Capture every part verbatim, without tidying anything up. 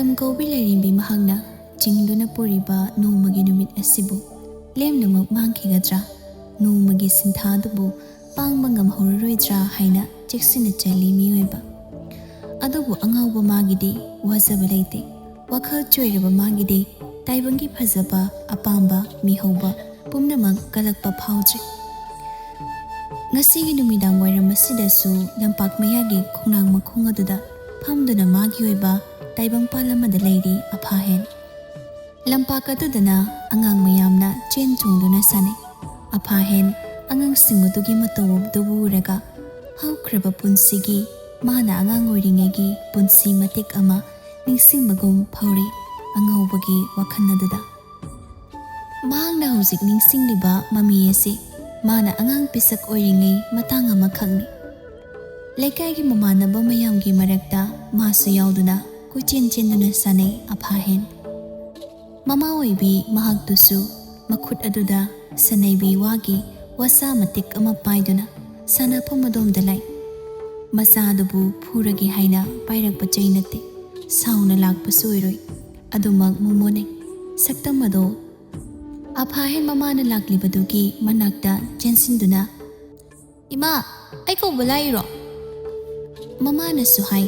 ꯂꯝ ꯀꯧꯕꯤ ꯂꯥꯏꯔꯦꯝꯕꯤ ꯃꯍꯥꯛꯅ ꯆꯤꯡꯗꯨꯅ ꯄꯨꯔꯤꯕ ꯅꯣꯡꯃꯒꯤ ꯅꯨꯃꯤꯠ ꯑꯁꯤꯕꯨ ꯂꯦꯝꯅꯃꯛ ꯃꯥꯡꯈꯤꯒꯗ꯭ꯔꯥ, ꯅꯣꯡꯃꯒꯤ ꯁꯤꯟꯊꯥ ꯑꯗꯨꯕꯨ ꯄꯥꯡꯕ ꯉꯝꯍꯧꯔꯔꯣꯏꯗ꯭ꯔꯥ ꯍꯥꯏꯅ ꯆꯦꯛꯁꯤꯟꯅ ꯆꯜꯂꯤ ꯃꯤꯑꯣꯏꯕ꯫ ꯑꯗꯨꯕꯨ ꯑꯉꯥꯎꯕ ꯃꯥꯒꯤꯗꯤ ꯋꯥꯖꯕ ꯂꯩꯇꯦ꯫ ꯋꯥꯈꯜ ꯆꯣꯏꯔꯕ ꯃꯥꯒꯤꯗꯤ ꯇꯥꯏꯕꯪꯒꯤ ꯐꯖꯕ, ꯑꯄꯥꯝꯕ, ꯃꯤꯍꯧꯕ ꯄꯨꯝꯅꯃꯛ ꯀꯜꯂꯛꯄ ꯐꯥꯎꯗ꯭ꯔꯦ꯫ ꯉꯁꯤꯒꯤ ꯅꯨꯃꯤꯗꯥꯡ ꯋꯥꯏꯔꯝ ꯑꯁꯤꯗꯁꯨ ꯂꯝꯄꯥꯛ ꯃꯌꯥꯒꯤ ꯈꯣꯡꯅꯥꯡ ꯃꯈꯣꯡ ꯑꯗꯨꯗ ꯐꯝꯗꯨꯅ ꯃꯥꯒꯤ ꯑꯣꯏꯕ ꯇꯥꯏꯕꯪꯄꯥꯜ ꯑꯃꯗ ꯂꯩꯔꯤ ꯑꯐꯥꯍꯦꯟ꯫ ꯂꯝꯄꯥꯛ ꯑꯗꯨꯗꯅ ꯑꯉꯥꯡ ꯃꯌꯥꯝꯅ ꯆꯦꯟ ꯆꯣꯡꯗꯨꯅ ꯁꯥꯟꯅꯩ꯫ ꯑꯐꯥꯍꯦꯟ ꯑꯉꯥꯡꯁꯤꯡ ꯑꯗꯨꯒꯤ ꯃꯇꯧ ꯑꯗꯨꯕꯨ ꯎꯔꯒ ꯍꯧꯈ꯭ꯔꯕ ꯄꯨꯟꯁꯤꯒꯤ, ꯃꯥꯅ ꯑꯉꯥꯡ ꯑꯣꯏꯔꯤꯉꯩꯒꯤ ꯄꯨꯟꯁꯤ ꯃꯇꯦꯛ ꯑꯃ ꯅꯤꯡꯁꯤꯡꯕꯒꯨꯝ ꯐꯥꯎꯔꯤ ꯑꯉꯥꯎꯕꯒꯤ ꯋꯥꯈꯜ ꯑꯗꯨꯗ꯫ ꯃꯍꯥꯛꯅ ꯍꯧꯖꯤꯛ ꯅꯤꯡꯁꯤꯡꯂꯤꯕ ꯃꯃꯤ ꯑꯁꯤ ꯃꯥꯅ ꯑꯉꯥꯡ ꯄꯤꯁꯛ ꯑꯣꯏꯔꯤꯉꯩ ꯃꯇꯥꯡ ꯑꯃꯈꯛꯅꯤ꯫ ꯂꯩꯀꯥꯏꯒꯤ ꯃꯃꯥꯟꯅꯕ ꯃꯌꯥꯝꯒꯤ ꯃꯔꯛꯇ ꯃꯥꯁꯨ ꯌꯥꯎꯗꯨꯅ ꯀꯣꯏꯆꯦꯟ ꯆꯦꯟꯗꯨꯅ ꯁꯥꯟꯅꯩ ꯑꯐꯥꯍꯦꯟ꯫ ꯃꯃꯥ ꯑꯣꯏꯕꯤ ꯃꯍꯥꯛꯇꯨꯁꯨ ꯃꯈꯨꯠ ꯑꯗꯨꯗ ꯁꯅꯩꯕꯤ ꯋꯥꯒꯤ ꯋꯥꯁꯥ ꯃꯇꯤꯛ ꯑꯃ ꯄꯥꯏꯗꯨꯅ ꯁꯥꯟꯅꯐꯝ ꯑꯗꯣꯝꯗ ꯂꯥꯛꯏ꯫ ꯃꯆꯥ ꯑꯗꯨꯕꯨ ꯐꯨꯔꯒꯦ ꯍꯥꯏꯅ ꯄꯥꯏꯔꯛꯄ ꯆꯩ ꯅꯠꯇꯦ, ꯁꯥꯎꯅ ꯂꯥꯛꯄꯁꯨ ꯑꯣꯏꯔꯣꯏ꯫ ꯑꯗꯨꯃꯛ ꯃꯣꯃꯣꯅꯩ꯫ ꯁꯛꯇꯝ ꯑꯗꯣ ꯑꯐꯥꯍꯦꯟ ꯃꯃꯥꯅ ꯂꯥꯛꯂꯤꯕꯗꯨꯒꯤ ꯃꯅꯥꯛꯇ ꯆꯦꯟꯁꯤꯟꯗꯨꯅ, "ꯏꯃꯥ, ꯑꯩ ꯀꯧꯕ ꯂꯥꯛꯏꯔꯣ?" ꯃꯃꯥꯅꯁꯨ ꯍꯥꯏ,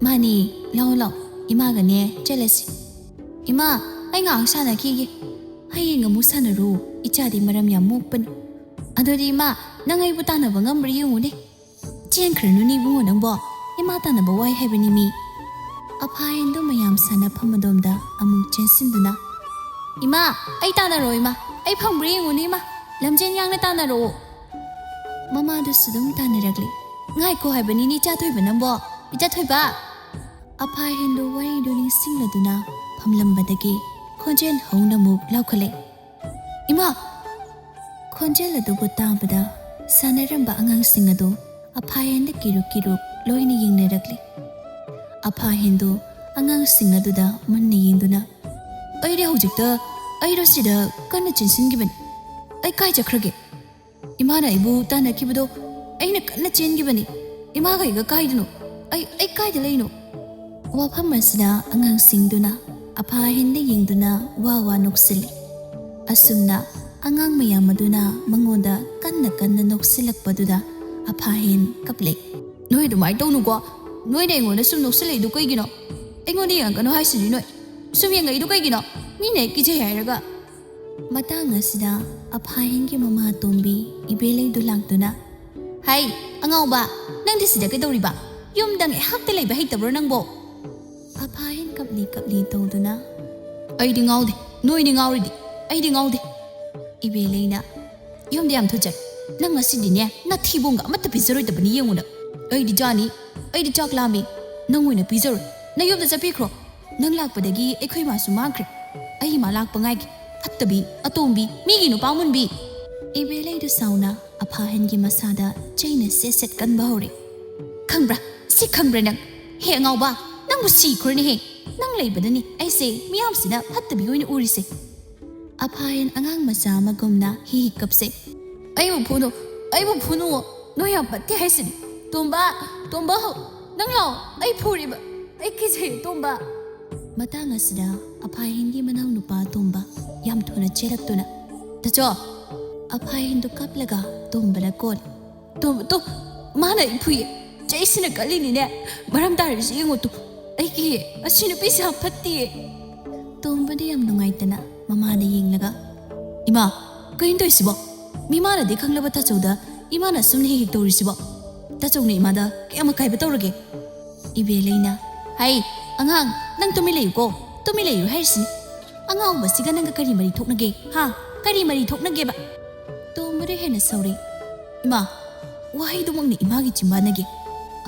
"ꯃꯥꯅꯤ, ꯂꯥꯛꯑꯣ ꯂꯥꯛꯑꯣ, ꯏꯃꯥꯒꯅꯦ ꯆꯠꯂꯁꯤ꯫ ꯏꯃꯥ, ꯑꯩ ꯉꯥꯏꯍꯥꯛ ꯁꯥꯟꯅꯈꯤꯒꯦ, ꯍꯌꯦꯡ ꯑꯃꯨꯛ ꯁꯥꯟꯅꯔꯣ, ꯏꯆꯥꯗꯤ ꯃꯔꯝ ꯌꯥꯝ ꯃꯣꯛꯄꯅꯤ꯫ ꯑꯗꯨꯗꯤ ꯏꯃꯥ, ꯅꯪ ꯑꯩꯕꯨ ꯇꯥꯟꯅꯕ ꯉꯝꯕ꯭ꯔꯥ ꯌꯦꯡꯉꯨꯅꯦ꯫ ꯆꯦꯟꯈ꯭ꯔꯅꯨꯅꯦ ꯏꯕꯨꯡꯉꯣ ꯅꯪꯕꯣ, ꯏꯃꯥ ꯇꯥꯟꯅꯕ ꯋꯥꯏ ꯍꯥꯏꯕꯅꯤ ꯃꯤ꯫" ꯑꯐꯥꯍꯦꯟꯗꯣ ꯃꯌꯥꯝ ꯁꯥꯟꯅꯐꯝ ꯑꯗꯣꯝꯗ ꯑꯃꯨꯛ ꯆꯦꯟꯁꯤꯟꯗꯨꯅ, "ꯏꯃꯥ, ꯑꯩ ꯇꯥꯟꯅꯔꯣ ꯏꯃꯥ, ꯑꯩ ꯐꯪꯕ꯭ꯔꯥ ꯌꯦꯡꯉꯨꯅꯦ ꯏꯃꯥ, ꯂꯝꯖꯦꯟ ꯌꯥꯡꯅ ꯇꯥꯟꯅꯔꯛꯑꯣ꯫" ꯃꯃꯥꯗꯨꯁꯨ ꯑꯗꯨꯝ ꯇꯥꯟꯅꯔꯛꯂꯤ꯫ "ꯉꯥꯏꯈꯣ ꯍꯥꯏꯕꯅꯤꯅꯦ ꯏꯆꯥ ꯊꯣꯏꯕ ꯅꯪꯕꯣ, ꯏꯆꯥ ꯊꯣꯏꯕ!" ꯑꯐꯥꯍꯦꯟꯗꯣ ꯋꯥꯔꯤꯗꯨ ꯅꯤꯡꯁꯤꯡꯂꯗꯨꯅ ꯐꯝꯂꯝꯕꯗꯒꯤ ꯈꯣꯟꯖꯦꯜ ꯍꯧꯅ ꯑꯃꯨꯛ ꯂꯥꯎꯈꯠꯂꯦ꯫ "ꯏꯃꯥ!" ꯈꯣꯟꯖꯦꯜ ꯑꯗꯨꯕꯨ ꯇꯥꯕꯗ ꯁꯥꯟꯅꯔꯝꯕ ꯑꯉꯥꯡꯁꯤꯡ ꯑꯗꯨ ꯑꯐꯥꯍꯦꯟꯗ ꯀꯤꯔꯨꯛ ꯀꯤꯔꯨꯛ ꯂꯣꯏꯅ ꯌꯦꯡꯅꯔꯛꯂꯤ꯫ ꯑꯐꯥꯍꯦꯟꯗꯨ ꯑꯉꯥꯡꯁꯤꯡ ꯑꯗꯨꯗ ꯃꯨꯟꯅ ꯌꯦꯡꯗꯨꯅ, "ꯑꯩꯗꯤ ꯍꯧꯖꯤꯛꯇ, ꯑꯩꯗꯣ ꯁꯤꯗ ꯀꯟꯅ ꯆꯦꯟꯁꯤꯟꯈꯤꯕꯅꯤ꯫ ꯑꯩ ꯀꯥꯏ ꯆꯠꯈ꯭ꯔꯒꯦ? ꯏꯃꯥꯅ ꯑꯩꯕꯨ ꯇꯥꯟꯅꯈꯤꯕꯗꯣ ꯑꯩꯅ ꯀꯟꯅ ꯆꯦꯟꯈꯤꯕꯅꯤ꯫ ꯏꯃꯥꯒ ꯑꯩꯒ ꯀꯥꯏꯗꯅꯣ? ꯑꯩ, ꯑꯩ ꯀꯥꯏꯗ ꯂꯩꯅꯣ?" ꯋꯥꯐꯝ ꯑꯁꯤꯗ ꯑꯉꯥꯡꯁꯤꯡꯗꯨꯅ ꯑꯐꯥꯍꯦꯟꯗ ꯌꯦꯡꯗꯨꯅ ꯋꯥ ꯋꯥ ꯅꯣꯛꯁꯤꯜꯂꯤ꯫ ꯑꯁꯨꯝꯅ ꯑꯉꯥꯡ ꯃꯌꯥꯝ ꯑꯗꯨꯅ ꯃꯉꯣꯟꯗ ꯀꯟꯅ ꯀꯟꯅ ꯅꯣꯛꯁꯤꯜꯂꯛꯄꯗꯨꯗ ꯑꯐꯥꯍꯦꯟ ꯀꯞꯂꯦ꯫ "ꯅꯣꯏ ꯑꯗꯨꯃꯥꯏꯅ ꯇꯧꯅꯨꯀꯣ꯫ ꯅꯣꯏꯅ ꯑꯩꯉꯣꯟꯗ ꯁꯨꯝ ꯅꯣꯛꯁꯤꯜꯂꯛꯏꯗꯣ ꯀꯩꯒꯤꯅꯣ? ꯑꯩꯉꯣꯟꯗ ꯌꯦꯡꯉꯛꯀꯅꯨ ꯍꯥꯏꯁꯤꯗꯤ ꯅꯣꯏ꯫ ꯁꯨꯝ ꯌꯦꯡꯉꯛꯏꯗꯣ ꯀꯩꯒꯤꯅꯣ? ꯃꯤꯅ ꯍꯦꯛ ꯀꯤꯖꯩ ꯍꯥꯏꯔꯒ"꯫ ꯃꯇꯥꯡ ꯑꯁꯤꯗ ꯑꯐꯥꯍꯦꯟꯒꯤ ꯃꯃꯥ ꯑꯇꯣꯝꯕꯤ ꯏꯕꯦꯂꯩꯗꯨ ꯂꯥꯛꯇꯨꯅ, "ꯍꯩ, ꯑꯉꯥꯎꯕ, ꯅꯪꯗꯤ ꯁꯤꯗ ꯀꯩꯗꯧꯔꯤꯕ? ꯌꯨꯝꯗ ꯉꯥꯏꯍꯥꯛꯇ ꯂꯩꯕ ꯍꯩꯇꯕ꯭ꯔꯣ ꯅꯪꯕꯣ?" ꯑꯐꯥꯍꯦꯟ ꯀꯞꯂꯤ ꯀꯞꯂꯤ ꯇꯧꯗꯨꯅ, "ꯑꯩꯗꯤ ꯉꯥꯎꯗꯦ, ꯅꯣꯏꯅꯤ ꯉꯥꯎꯔꯤꯗꯤ, ꯑꯩꯗꯤ ꯉꯥꯎꯗꯦ"꯫ ꯏꯕꯦꯂꯩꯅ, "ꯌꯨꯝꯗ ꯌꯥꯝ ꯊꯨꯖꯩ꯫ ꯅꯪ ꯉꯁꯤꯗꯤꯅꯦ, ꯅꯊꯤꯕꯣꯡꯒ ꯑꯃꯠꯇ ꯄꯤꯖꯔꯣꯏꯗꯕꯅꯤ ꯌꯦꯡꯉꯨ ꯅꯪ꯫ ꯑꯩꯗꯤ ꯆꯥꯅꯤ, ꯑꯩꯗꯤ ꯆꯥꯛ ꯂꯥꯝꯃꯤ, ꯅꯪ ꯑꯣꯏꯅ ꯄꯤꯖꯔꯣꯏ꯫ ꯅꯌꯨꯝꯗ ꯆꯠꯄꯤꯈ꯭ꯔꯣ꯫ ꯅꯪ ꯂꯥꯛꯄꯗꯒꯤ ꯑꯩꯈꯣꯏ ꯏꯃꯥꯁꯨ ꯃꯥꯡꯈ꯭ꯔꯦ꯫ ꯑꯩ ꯏꯃꯥ ꯂꯥꯛꯄ ꯉꯥꯏꯒꯦ꯫ ꯐꯠꯇꯕꯤ, ꯑꯇꯣꯝꯕꯤ, ꯃꯤꯒꯤ ꯅꯨꯄꯥ ꯃꯨꯟꯕꯤ"꯫ ꯏꯕꯦꯂꯩꯗꯨ ꯁꯥꯎꯅ ꯑꯐꯥꯍꯦꯟꯒꯤ ꯃꯁꯥꯗ ꯆꯩꯅ ꯁꯦꯠ ꯁꯦꯠ ꯀꯟꯕ ꯍꯧꯔꯦ꯫ "ꯈꯪꯕ꯭ꯔꯥ? ꯁꯤ ꯈꯪꯕ꯭ꯔꯥ ꯅꯪ? ꯍꯦ ꯑꯉꯥꯎꯕ, ꯅꯪꯕꯨ ꯁꯤꯈ꯭ꯔꯅꯤꯍꯦ꯫ ꯅꯪ ꯂꯩꯕꯗꯅꯤ ꯑꯩꯁꯦ ꯃꯤꯌꯥꯝꯁꯤꯅ ꯐꯠꯇꯕꯤ ꯑꯣꯏꯅ ꯎꯔꯤꯁꯦ"꯫ ꯑꯐꯥꯍꯦꯟ ꯑꯉꯥꯡ ꯃꯆꯥ ꯑꯃꯒꯨꯝꯅ ꯍꯤ ꯍꯤ ꯀꯞꯁꯦ꯫ "ꯑꯩꯕꯨ ꯐꯨꯅꯨ, ꯑꯩꯕꯨ ꯐꯨꯅꯨ꯫ ꯅꯣꯏ ꯌꯥꯝ ꯐꯠꯇꯦ ꯍꯥꯏꯁꯤꯅꯤ꯫ ꯇꯣꯝꯕ, ꯇꯣꯝꯕ, ꯅꯪ ꯂꯥꯛꯑꯣ꯫ ꯑꯩ ꯐꯨꯔꯤꯕ꯫ ꯑꯩ ꯀꯤꯖꯩ, ꯇꯣꯝꯕ"꯫ ꯃꯇꯥꯡ ꯑꯁꯤꯗ ꯑꯐꯥꯍꯦꯟꯒꯤ ꯃꯅꯥꯎꯅꯨꯄꯥ ꯇꯣꯝꯕ ꯌꯥꯝ ꯊꯨꯅ ꯆꯦꯜꯂꯛꯇꯨꯅ, "ꯇꯥꯆꯧ!" ꯑꯐꯥꯍꯦꯟꯗꯨ ꯀꯞꯂꯒ ꯇꯣꯝꯕꯗ ꯀꯣꯜꯂꯤ꯫ "ꯇꯣꯝꯕ, ꯇꯣ, ꯃꯥꯅ ꯑꯩ ꯐꯨꯏꯌꯦ꯫ ꯆꯩꯁꯤꯅ ꯀꯜꯂꯤꯅꯤꯅꯦ꯫ ꯃꯔꯝ ꯇꯥꯔꯤꯁꯤ ꯌꯦꯡꯉꯨ ꯇꯨ꯫ ꯑꯩ ꯀꯤꯌꯦ꯫ ꯑꯁꯤ ꯅꯨꯄꯤꯁꯦ ꯌꯥꯝ ꯐꯠꯇꯤꯌꯦ"꯫ ꯇꯣꯝꯕꯗꯤ ꯌꯥꯝ ꯅꯨꯡꯉꯥꯏꯇꯅ ꯃꯃꯥꯗ ꯌꯦꯡꯂꯒ, "ꯏꯃꯥ, ꯀꯩꯅꯣ ꯇꯧꯔꯤꯁꯤꯕꯣ? ꯃꯤꯃꯥꯅꯗꯤ ꯈꯪꯂꯕ ꯇꯥꯆꯧꯗ ꯏꯃꯥꯅ ꯑꯁꯨꯝꯅ ꯍꯦꯛ ꯍꯦꯛ ꯇꯧꯔꯤꯁꯤꯕꯣ? ꯇꯥꯆꯧꯅ ꯏꯃꯥꯗ ꯀꯌꯥꯝ ꯑꯀꯥꯏꯕ ꯇꯧꯔꯒꯦ?" ꯏꯕꯦꯂꯩꯅ, "ꯍꯩ, ꯑꯉꯥꯡ, ꯅꯪ ꯇꯨꯃꯤꯟ ꯂꯩꯌꯨꯀꯣ, ꯇꯨꯃꯤꯟ ꯂꯩꯌꯨ ꯍꯥꯏꯔꯤꯁꯤꯅꯤ꯫ ꯑꯉꯥꯎꯕꯁꯤꯒ ꯅꯪꯒ ꯀꯔꯤ ꯃꯔꯤ ꯊꯣꯛꯅꯒꯦ? ꯍꯥ? ꯀꯔꯤ ꯃꯔꯤ ꯊꯣꯛꯅꯒꯦꯕ?" ꯇꯣꯝꯕꯗ ꯍꯦꯟꯅ ꯁꯧꯔꯦ꯫ "ꯏꯃꯥ, ꯋꯥꯍꯩꯗꯨꯃꯛꯅ ꯏꯃꯥꯒꯤ ꯆꯤꯝꯕꯥꯟꯗꯒꯤ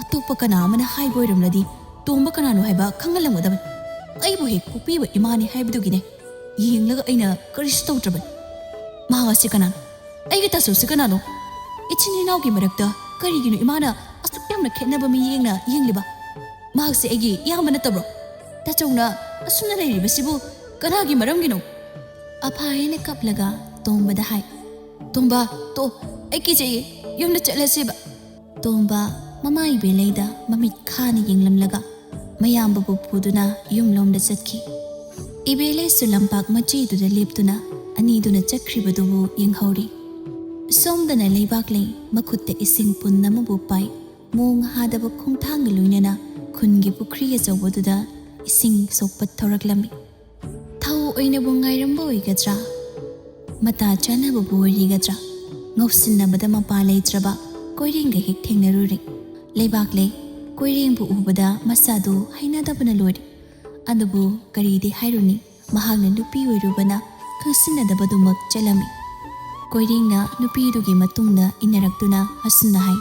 ꯑꯇꯣꯞꯄ ꯀꯅꯥ ꯑꯃꯅ ꯍꯥꯏꯕ ꯑꯣꯏꯔꯝꯂꯗꯤ ꯇꯣꯝꯕ ꯀꯅꯥꯅꯣ ꯍꯥꯏꯕ ꯈꯪꯍꯜꯂꯝꯒꯗꯕꯅꯤ꯫ ꯑꯩꯕꯨ ꯍꯦꯛ ꯄꯣꯛꯄꯤꯕ ꯏꯃꯥꯅꯤ ꯍꯥꯏꯕꯗꯨꯒꯤꯅꯦ ꯌꯦꯡꯂꯒ ꯑꯩꯅ ꯀꯔꯤꯁꯨ ꯇꯧꯗ꯭ꯔꯕꯅꯤ꯫ ꯃꯍꯥꯛ ꯑꯁꯤ ꯀꯅꯥꯅꯣ? ꯑꯩꯒꯤ ꯇꯥꯆꯧꯁꯤ ꯀꯅꯥꯅꯣ? ꯏꯆꯤꯟ ꯏꯅꯥꯎꯒꯤ ꯃꯔꯛꯇ ꯀꯔꯤꯒꯤꯅꯣ ꯏꯃꯥꯅ ꯑꯁꯨꯛ ꯌꯥꯝꯅ ꯈꯦꯠꯅꯕ ꯃꯤꯠꯌꯦꯡꯅ ꯌꯦꯡꯂꯤꯕ? ꯃꯍꯥꯛꯁꯦ ꯑꯩꯒꯤ ꯏꯌꯥꯝꯕ ꯅꯠꯇꯕ꯭ꯔꯣ? ꯇꯥꯆꯧꯅ ꯑꯁꯨꯝꯅ ꯂꯩꯔꯤꯕꯁꯤꯕꯨ ꯀꯅꯥꯒꯤ ꯃꯔꯝꯒꯤꯅꯣ?" ꯑꯐꯥꯍꯦꯟꯅ ꯀꯞꯂꯒ ꯇꯣꯝꯕꯗ ꯍꯥꯏ, "ꯇꯣꯝꯕ, ꯇꯣ, ꯑꯩ ꯀꯤꯖꯩꯌꯦ, ꯌꯨꯝꯗ ꯆꯠꯂꯁꯦꯕ"꯫ ꯇꯣꯝꯕ ꯃꯃꯥ ꯏꯕꯦꯂꯩꯗ ꯃꯃꯤꯠ ꯈꯥꯅ ꯌꯦꯡꯂꯝꯂꯒ, ꯃꯌꯥꯝꯕꯕꯨ ꯄꯨꯗꯨꯅ ꯌꯨꯝꯂꯣꯝꯗ ꯆꯠꯈꯤ꯫ ꯏꯕꯦꯂꯩꯁꯨ ꯂꯝꯄꯥꯛ ꯃꯆꯤꯗꯨꯗ ꯂꯦꯞꯇꯨꯅ ꯑꯅꯤꯗꯨꯅ ꯆꯠꯈ꯭ꯔꯤꯕꯗꯨꯕꯨ ꯌꯦꯡꯍꯧꯔꯤ꯫ ꯁꯣꯝꯗꯅ ꯂꯩꯕꯥꯛꯂꯩ ꯃꯈꯨꯠꯇ ꯏꯁꯤꯡ ꯄꯨꯟ ꯑꯃꯕꯨ ꯄꯥꯏ, ꯃꯣꯡ ꯍꯥꯗꯕ ꯈꯣꯡꯊꯥꯡꯒ ꯂꯣꯏꯅꯅ ꯈꯨꯟꯒꯤ ꯄꯨꯈ꯭ꯔꯤ ꯑꯆꯧꯕꯗꯨꯗ ꯏꯁꯤꯡ ꯁꯣꯛꯄ ꯊꯧꯔꯛꯂꯝꯃꯤ꯫ ꯊꯧ ꯑꯣꯏꯅꯕꯨ ꯉꯥꯏꯔꯝꯕ ꯑꯣꯏꯒꯗ꯭ꯔꯥ? ꯃꯇꯥ ꯆꯥꯅꯕꯕꯨ ꯑꯣꯏꯔꯤꯒꯗ꯭ꯔꯥ? ꯉꯧꯁꯤꯟꯅꯕꯗ ꯃꯄꯥ ꯂꯩꯇ꯭ꯔꯕ ꯀꯣꯏꯔꯦꯡꯒ ꯍꯦꯛ ꯊꯦꯡꯅꯔꯨꯔꯦ꯫ ꯂꯩꯕꯥꯛꯂꯩ ꯀꯣꯏꯔꯦꯡꯕꯨ ꯎꯕꯗ ꯃꯁꯥꯗꯨ ꯍꯩꯅꯗꯕꯅ ꯂꯣꯏꯔꯦ꯫ ꯑꯗꯨꯕꯨ ꯀꯔꯤꯗꯤ ꯍꯥꯏꯔꯨꯅꯤ, ꯃꯍꯥꯛꯅ ꯅꯨꯄꯤ ꯑꯣꯏꯔꯨꯕꯅ ꯈꯪꯁꯤꯟꯅꯗꯕꯗꯨꯃꯛ ꯆꯦꯜꯂꯝꯃꯤ꯫ ꯀꯣꯏꯔꯦꯡꯅ ꯅꯨꯄꯤꯗꯨꯒꯤ ꯃꯇꯨꯡꯗ ꯏꯟꯅꯔꯛꯇꯨꯅ ꯑꯁꯨꯝꯅ ꯍꯥꯏ,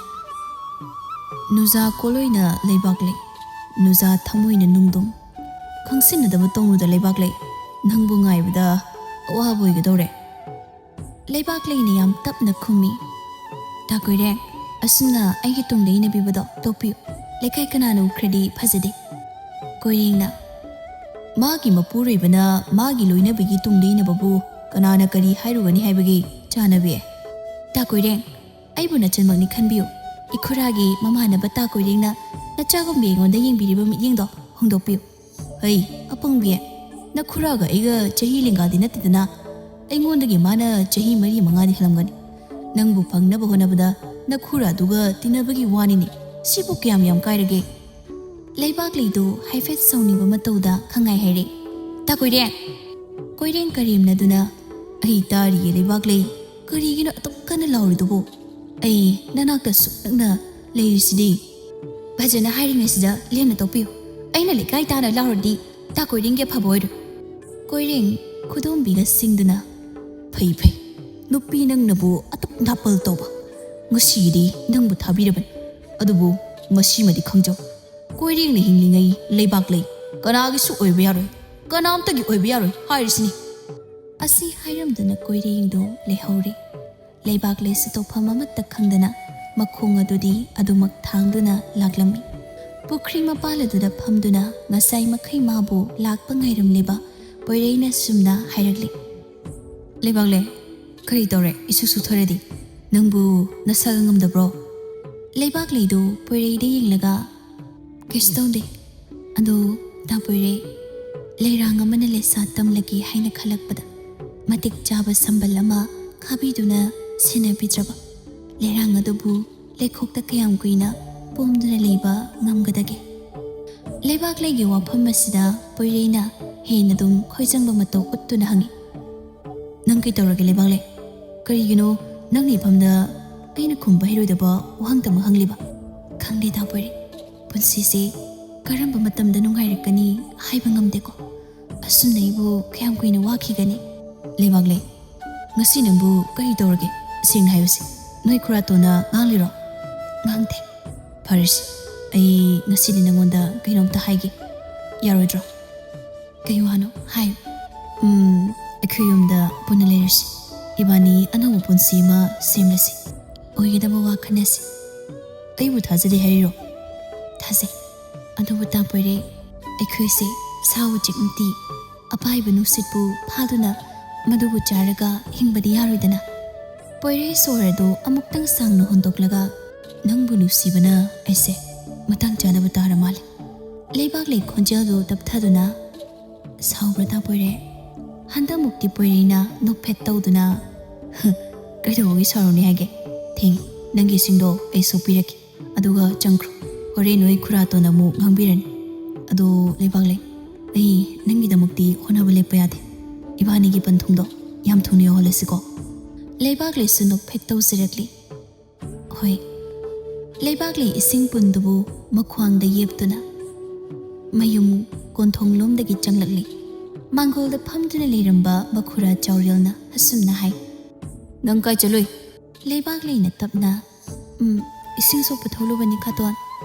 "ꯅꯨꯖꯥ ꯀꯣꯂꯣꯏꯅ ꯂꯩꯕꯥꯛꯂꯩ, ꯅꯨꯖꯥ ꯊꯃꯣꯏꯅ ꯅꯨꯡꯗꯨꯝ, ꯈꯪꯁꯤꯟꯅꯗꯕ ꯇꯧꯅꯨꯗ ꯂꯩꯕꯥꯛꯂꯩ, ꯅꯪꯕꯨ ꯉꯥꯏꯕꯗ ꯑꯋꯥꯕ ꯑꯣꯏꯒꯗꯧꯔꯦ꯫" ꯂꯩꯕꯥꯛꯂꯩꯅ ꯌꯥꯝ ꯇꯞꯅ ꯈꯨꯝꯃꯤ, "ꯇꯥ ꯀꯣꯏꯔꯦꯡ, ꯑꯁꯨꯝꯅ ꯑꯩꯒꯤ ꯇꯨꯡꯗ ꯏꯟꯅꯕꯤꯕꯗꯣ ꯇꯣꯛꯄꯤꯌꯨ꯫ ꯂꯩꯀꯥꯏ ꯀꯅꯥꯅ ꯎꯈ꯭ꯔꯗꯤ ꯐꯖꯗꯦ꯫" ꯀꯣꯏꯔꯦꯡꯅ, "ꯃꯥꯒꯤ ꯃꯄꯨꯔꯣꯏꯕꯅ ꯃꯥꯒꯤ ꯂꯣꯏꯅꯕꯤꯒꯤ ꯇꯨꯡꯗ ꯏꯟꯅꯕꯕꯨ ꯀꯅꯥꯅ ꯀꯔꯤ ꯍꯥꯏꯔꯨꯒꯅꯤ ꯍꯥꯏꯕꯒꯤ ꯆꯥꯅꯕꯤ? ꯇꯥ ꯀꯣꯏꯔꯦꯡ, ꯑꯩꯕꯨ ꯅꯆꯟꯃꯛꯅꯤ ꯈꯟꯕꯤꯌꯨ꯫ ꯏꯈꯨꯔꯥꯒꯤ ꯃꯃꯥꯟꯅꯕ ꯇꯥ ꯀꯣꯏꯔꯦꯡꯅ ꯅꯆꯥꯒꯨꯝꯕꯤ ꯑꯩꯉꯣꯟꯗ ꯌꯦꯡꯕꯤꯔꯤꯕ ꯃꯤꯠꯌꯦꯡꯗꯣ ꯍꯣꯡꯗꯣꯛꯄꯤꯌꯨ꯫" "ꯍꯩ, ꯑꯄꯪꯕꯤ, ꯅꯈꯨꯔꯥꯒ ꯑꯩꯒ ꯆꯍꯤ ꯂꯦꯡꯒꯥꯗꯤ ꯅꯠꯇꯦꯗꯅ꯫ ꯑꯩꯉꯣꯟꯗꯒꯤ ꯃꯥꯅ ꯆꯍꯤ ꯃꯔꯤ ꯃꯉꯥꯗꯤ ꯍꯜꯂꯝꯒꯅꯤ꯫ ꯅꯪꯕꯨ ꯐꯪꯅꯕ ꯍꯣꯠꯅꯕꯗ ꯅꯈꯨꯔꯥꯗꯨꯒ ꯇꯤꯟꯅꯕꯒꯤ ꯋꯥꯅꯤꯅꯦ꯫ ꯁꯤꯕꯨ ꯀꯌꯥꯝ ꯌꯥꯝ ꯀꯥꯏꯔꯒꯦ?" ꯂꯩꯕꯥꯛꯂꯩꯗꯨ ꯍꯥꯏꯐꯦꯠ ꯁꯥꯎꯅꯤꯡꯕ ꯃꯇꯧꯗ ꯈꯪꯉꯥꯏ ꯍꯥꯏꯔꯦ, "ꯇꯥ ꯀꯣꯏꯔꯦꯡ!" ꯀꯣꯏꯔꯦꯡ ꯀꯔꯦꯝꯅꯗꯨꯅ, "ꯑꯩ ꯇꯥꯔꯤꯌꯦ ꯂꯩꯕꯥꯛꯂꯩ, ꯀꯔꯤꯒꯤꯅꯣ ꯑꯗꯨꯛ ꯀꯟꯅ ꯂꯥꯎꯔꯤꯗꯨꯕꯨ? ꯑꯩ ꯅꯅꯥꯛꯇ ꯁꯨꯛ ꯅꯛꯅ ꯂꯩꯔꯤꯁꯤꯗꯤ꯫" "ꯐꯖꯅ ꯍꯥꯏꯔꯤꯉꯩꯁꯤꯗ ꯂꯦꯝꯅ ꯇꯣꯛꯄꯤꯌꯨ꯫ ꯑꯩꯅ ꯂꯩꯀꯥꯏ ꯇꯥꯅ ꯂꯥꯎꯔꯗꯤ ꯇꯥ ꯀꯣꯏꯔꯦꯡꯒꯤ ꯑꯐꯕ ꯑꯣꯏꯔꯣꯏ꯫" ꯀꯣꯏꯔꯦꯡ ꯈꯨꯗꯣꯝꯕꯤꯒ ꯁꯤꯡꯗꯨꯅ, "ꯐꯩ ꯐꯩ, ꯅꯨꯄꯤ ꯅꯪꯅꯕꯨ ꯑꯗꯨꯛ ꯅꯥꯄꯜ ꯇꯧꯕ꯫ ꯉꯁꯤꯒꯤꯗꯤ ꯅꯪꯕꯨ ꯊꯥꯕꯤꯔꯕꯅꯤ꯫ ꯑꯗꯨꯕꯨ ꯃꯁꯤꯃꯗꯤ ꯈꯪꯖꯧ, ꯀꯣꯏꯔꯦꯡꯅ ꯍꯤꯡꯂꯤꯉꯩ ꯂꯩꯕꯥꯛꯂꯩ ꯀꯅꯥꯒꯤꯁꯨ ꯑꯣꯏꯕ ꯌꯥꯔꯣꯏ, ꯀꯅꯥꯝꯇꯒꯤ ꯑꯣꯏꯕ ꯌꯥꯔꯣꯏ ꯍꯥꯏꯔꯤꯁꯤꯅꯤ꯫" ꯑꯁꯤ ꯍꯥꯏꯔꯝꯗꯨꯅ ꯀꯣꯏꯔꯦꯡꯗꯨ ꯂꯩꯍꯧꯔꯦ꯫ ꯂꯩꯕꯥꯛꯂꯩꯁꯨ ꯇꯧꯐꯝ ꯑꯃꯠꯇ ꯈꯪꯗꯅ ꯃꯈꯣꯡ ꯑꯗꯨꯗꯤ ꯑꯗꯨꯃꯛ ꯊꯥꯡꯗꯨꯅ ꯂꯥꯛꯂꯝꯃꯤ꯫ ꯄꯨꯈ꯭ꯔꯤ ꯃꯄꯥꯜ ꯑꯗꯨꯗ ꯐꯝꯗꯨꯅ ꯉꯁꯥꯏ ꯃꯈꯩ ꯃꯥꯕꯨ ꯂꯥꯛꯄ ꯉꯥꯏꯔꯝꯂꯤꯕ ꯄꯣꯏꯔꯩꯅ ꯁꯨꯝꯅ ꯍꯥꯏꯔꯛꯂꯤ, "ꯂꯩꯕꯥꯛꯂꯩ, ꯀꯔꯤ ꯇꯧꯔꯦ? ꯏꯁꯨ ꯁꯨꯊꯔꯗꯤ? ꯅꯪꯕꯨ ꯅꯁꯥꯒ ꯉꯝꯗꯕ꯭ꯔꯣ?" ꯂꯩꯕꯥꯛꯂꯩꯗꯨ ꯄꯣꯏꯔꯩꯗ ꯌꯦꯡꯂꯒ, "ꯀꯩꯁꯨ ꯇꯧꯗꯦ, ꯑꯗꯨ ꯇꯥ ꯄꯣꯏꯔꯩ, ꯂꯩꯔꯥꯡ ꯑꯃꯅ ꯂꯦꯁꯥ ꯇꯝꯂꯒꯦ ꯍꯥꯏꯅ ꯈꯜꯂꯛꯄꯗ ꯃꯇꯤꯛ ꯆꯥꯕ ꯁꯝꯕꯜ ꯑꯃ ꯈꯥꯕꯤꯗꯨꯅ ꯁꯦꯟꯅꯕꯤꯗ꯭ꯔꯕ ꯂꯩꯔꯥꯡ ꯑꯗꯨꯕꯨ ꯂꯩꯈꯣꯛꯇ ꯀꯌꯥꯝ ꯀꯨꯏꯅ ꯄꯣꯝꯗꯨꯅ ꯂꯩꯕ ꯉꯝꯒꯗꯒꯦ? ꯂꯩꯕꯥꯛꯂꯩꯒꯤ ꯋꯥꯐꯝ ꯑꯁꯤꯗ ꯄꯣꯏꯔꯩꯅ ꯍꯦꯟꯅ ꯑꯗꯨꯝ ꯈꯣꯏꯖꯪꯕ ꯃꯇꯧ ꯎꯠꯇꯨꯅ ꯍꯪꯉꯤ꯫ "ꯅꯪ ꯀꯩ ꯇꯧꯔꯒꯦ ꯂꯩꯕꯥꯛꯂꯩ? ꯀꯔꯤꯒꯤꯅꯣ ꯅꯪꯅ ꯏꯐꯝꯗ ꯑꯩꯅ ꯈꯨꯝꯕ ꯍꯩꯔꯣꯏꯗꯕ ꯋꯥꯍꯪꯇ ꯑꯃ ꯍꯪꯂꯤꯕ?" "ꯈꯪꯗꯦ ꯇꯥ ꯄꯣꯏꯔꯩ, ꯄꯨꯟꯁꯤꯁꯦ ꯀꯔꯝꯕ ꯃꯇꯝꯗ ꯅꯨꯡꯉꯥꯏꯔꯛꯀꯅꯤ ꯍꯥꯏꯕ ꯉꯝꯗꯦꯀꯣ꯫ ꯑꯁꯨꯝꯅ ꯑꯩꯕꯨ ꯀꯌꯥꯝ ꯀꯨꯏꯅ ꯋꯥꯈꯤꯒꯅꯤ?" "ꯂꯩꯕꯥꯛꯂꯩ, ꯉꯁꯤ ꯅꯪꯕꯨ ꯀꯔꯤ ꯇꯧꯔꯒꯦ? ꯁꯦꯡꯅ ꯍꯥꯏꯌꯨꯁꯦ, ꯅꯣꯏ ꯈꯨꯔꯥꯇꯣꯟꯅ ꯉꯥꯡꯂꯤꯔꯣ?" "ꯉꯥꯡꯗꯦ꯫" "ꯐꯔꯦꯁꯦ, ꯑꯩ ꯉꯁꯤꯗꯤ ꯅꯪꯉꯣꯟꯗ ꯀꯩꯅꯣꯝꯇ ꯍꯥꯏꯒꯦ, ꯌꯥꯔꯣꯏꯗ꯭ꯔꯣ?" "ꯀꯩ ꯋꯥꯅꯣ? ꯍꯥꯏꯌꯨ꯫" "ꯎꯝ, ꯑꯩꯈꯣꯏ ꯌꯨꯝꯗ ꯄꯨꯟꯅ ꯂꯩꯔꯁꯤ꯫ ꯏꯕꯥꯅꯤ ꯑꯅꯧꯕ ꯄꯨꯟꯁꯤ ꯑꯃ ꯁꯦꯝꯂꯁꯤ꯫ ꯑꯣꯏꯒꯗꯕ ꯋꯥ ꯈꯟꯅꯁꯤ꯫" "ꯑꯩꯕꯨ ꯊꯥꯖꯗꯦ ꯍꯥꯏꯔꯤꯔꯣ?" "ꯊꯥꯖꯩ꯫ ꯑꯗꯨꯕꯨ ꯇꯥ ꯄꯣꯏꯔꯩ, ꯑꯩꯈꯣꯏꯁꯦ ꯁꯥ ꯎꯆꯦꯛ ꯅꯠꯇꯦ꯫ ꯑꯄꯥꯏꯕ ꯅꯨꯡꯁꯤꯠꯄꯨ ꯐꯥꯗꯨꯅ ꯃꯗꯨꯕꯨ ꯆꯥꯔꯒ ꯍꯤꯡꯕꯗꯤ ꯌꯥꯔꯣꯏꯗꯅ꯫" ꯄꯣꯏꯔꯩ ꯁꯣꯔ ꯑꯗꯨ ꯑꯃꯨꯛꯇꯪ ꯁꯥꯡꯅ ꯍꯣꯟꯗꯣꯛꯂꯒ, "ꯅꯪꯕꯨ ꯅꯨꯡꯁꯤꯕꯅ ꯑꯩꯁꯦ ꯃꯇꯥꯡ ꯆꯥꯗꯕ ꯇꯥꯔ ꯃꯥꯜꯂꯦ꯫" ꯂꯩꯕꯥꯛꯂꯩ ꯈꯣꯟꯖꯦꯜꯗꯨ ꯇꯞꯊꯗꯨꯅ, "ꯁꯥꯎꯕ꯭ꯔꯥ ꯇꯥ ꯄꯣꯏꯔꯩ?" ꯍꯟꯗꯛꯃꯨꯛꯇꯤ ꯄꯣꯏꯔꯩꯅ ꯅꯣꯛꯐꯦꯠ ꯇꯧꯗꯨꯅ, "ꯍ, ꯀꯩꯗꯧꯕꯒꯤ ꯁꯥꯎꯔꯨꯅꯤ ꯍꯥꯏꯒꯦ? ꯊꯦꯡꯉꯤ, ꯅꯪꯒꯤ ꯏꯁꯤꯡꯗꯣ ꯑꯩ ꯁꯣꯛꯄꯤꯔꯛꯀꯦ, ꯑꯗꯨꯒ ꯆꯪꯈ꯭ꯔꯣ꯫ ꯍꯣꯔꯦꯟ ꯅꯣꯏ ꯈꯨꯔꯥꯇꯣꯟꯅ ꯑꯃꯨꯛ ꯉꯥꯡꯕꯤꯔꯅꯤ꯫ ꯑꯗꯣ ꯂꯩꯕꯥꯛꯂꯩ, ꯑꯩ ꯅꯪꯒꯤꯗꯃꯛꯇꯤ ꯍꯣꯠꯅꯕ ꯂꯦꯞꯄ ꯌꯥꯗꯦ꯫ ꯏꯕꯥꯅꯤꯒꯤ ꯄꯟꯊꯨꯡꯗꯣ ꯌꯥꯝ ꯊꯨꯅ ꯌꯧꯍꯜꯂꯁꯤꯀꯣ꯫" ꯂꯩꯕꯥꯛꯂꯩꯁꯨ ꯅꯣꯛꯐꯦꯠ ꯇꯧꯖꯔꯛꯂꯤ꯫ "ꯍꯣꯏ꯫" ꯂꯩꯕꯥꯛꯂꯩ ꯏꯁꯤꯡ ꯄꯨꯟꯗꯨꯕꯨ ꯃꯈ꯭ꯋꯥꯡꯗ ꯌꯦꯞꯇꯨꯅ ꯃꯌꯨꯝ ꯀꯣꯟꯊꯣꯡꯂꯣꯝꯗꯒꯤ ꯆꯪꯂꯛꯂꯤ꯫ ꯃꯥꯡꯒꯣꯜꯗ ꯐꯝꯗꯨꯅ ꯂꯩꯔꯝꯕ ꯃꯈꯨꯔꯥ ꯆꯥꯎꯔꯦꯜꯅ ꯑꯁꯨꯝꯅ ꯍꯥꯏ꯫ "ꯅꯪ ꯀꯥꯏ ꯆꯠꯂꯨꯏ?" ꯂꯩꯕꯥꯛꯂꯩꯅ ꯇꯞꯅ, "ꯎꯝ, ꯏꯁꯤꯡ ꯁꯣꯛꯄ ꯊꯣꯛꯂꯨꯕꯅꯤ ꯈꯥꯇꯣꯟ꯫"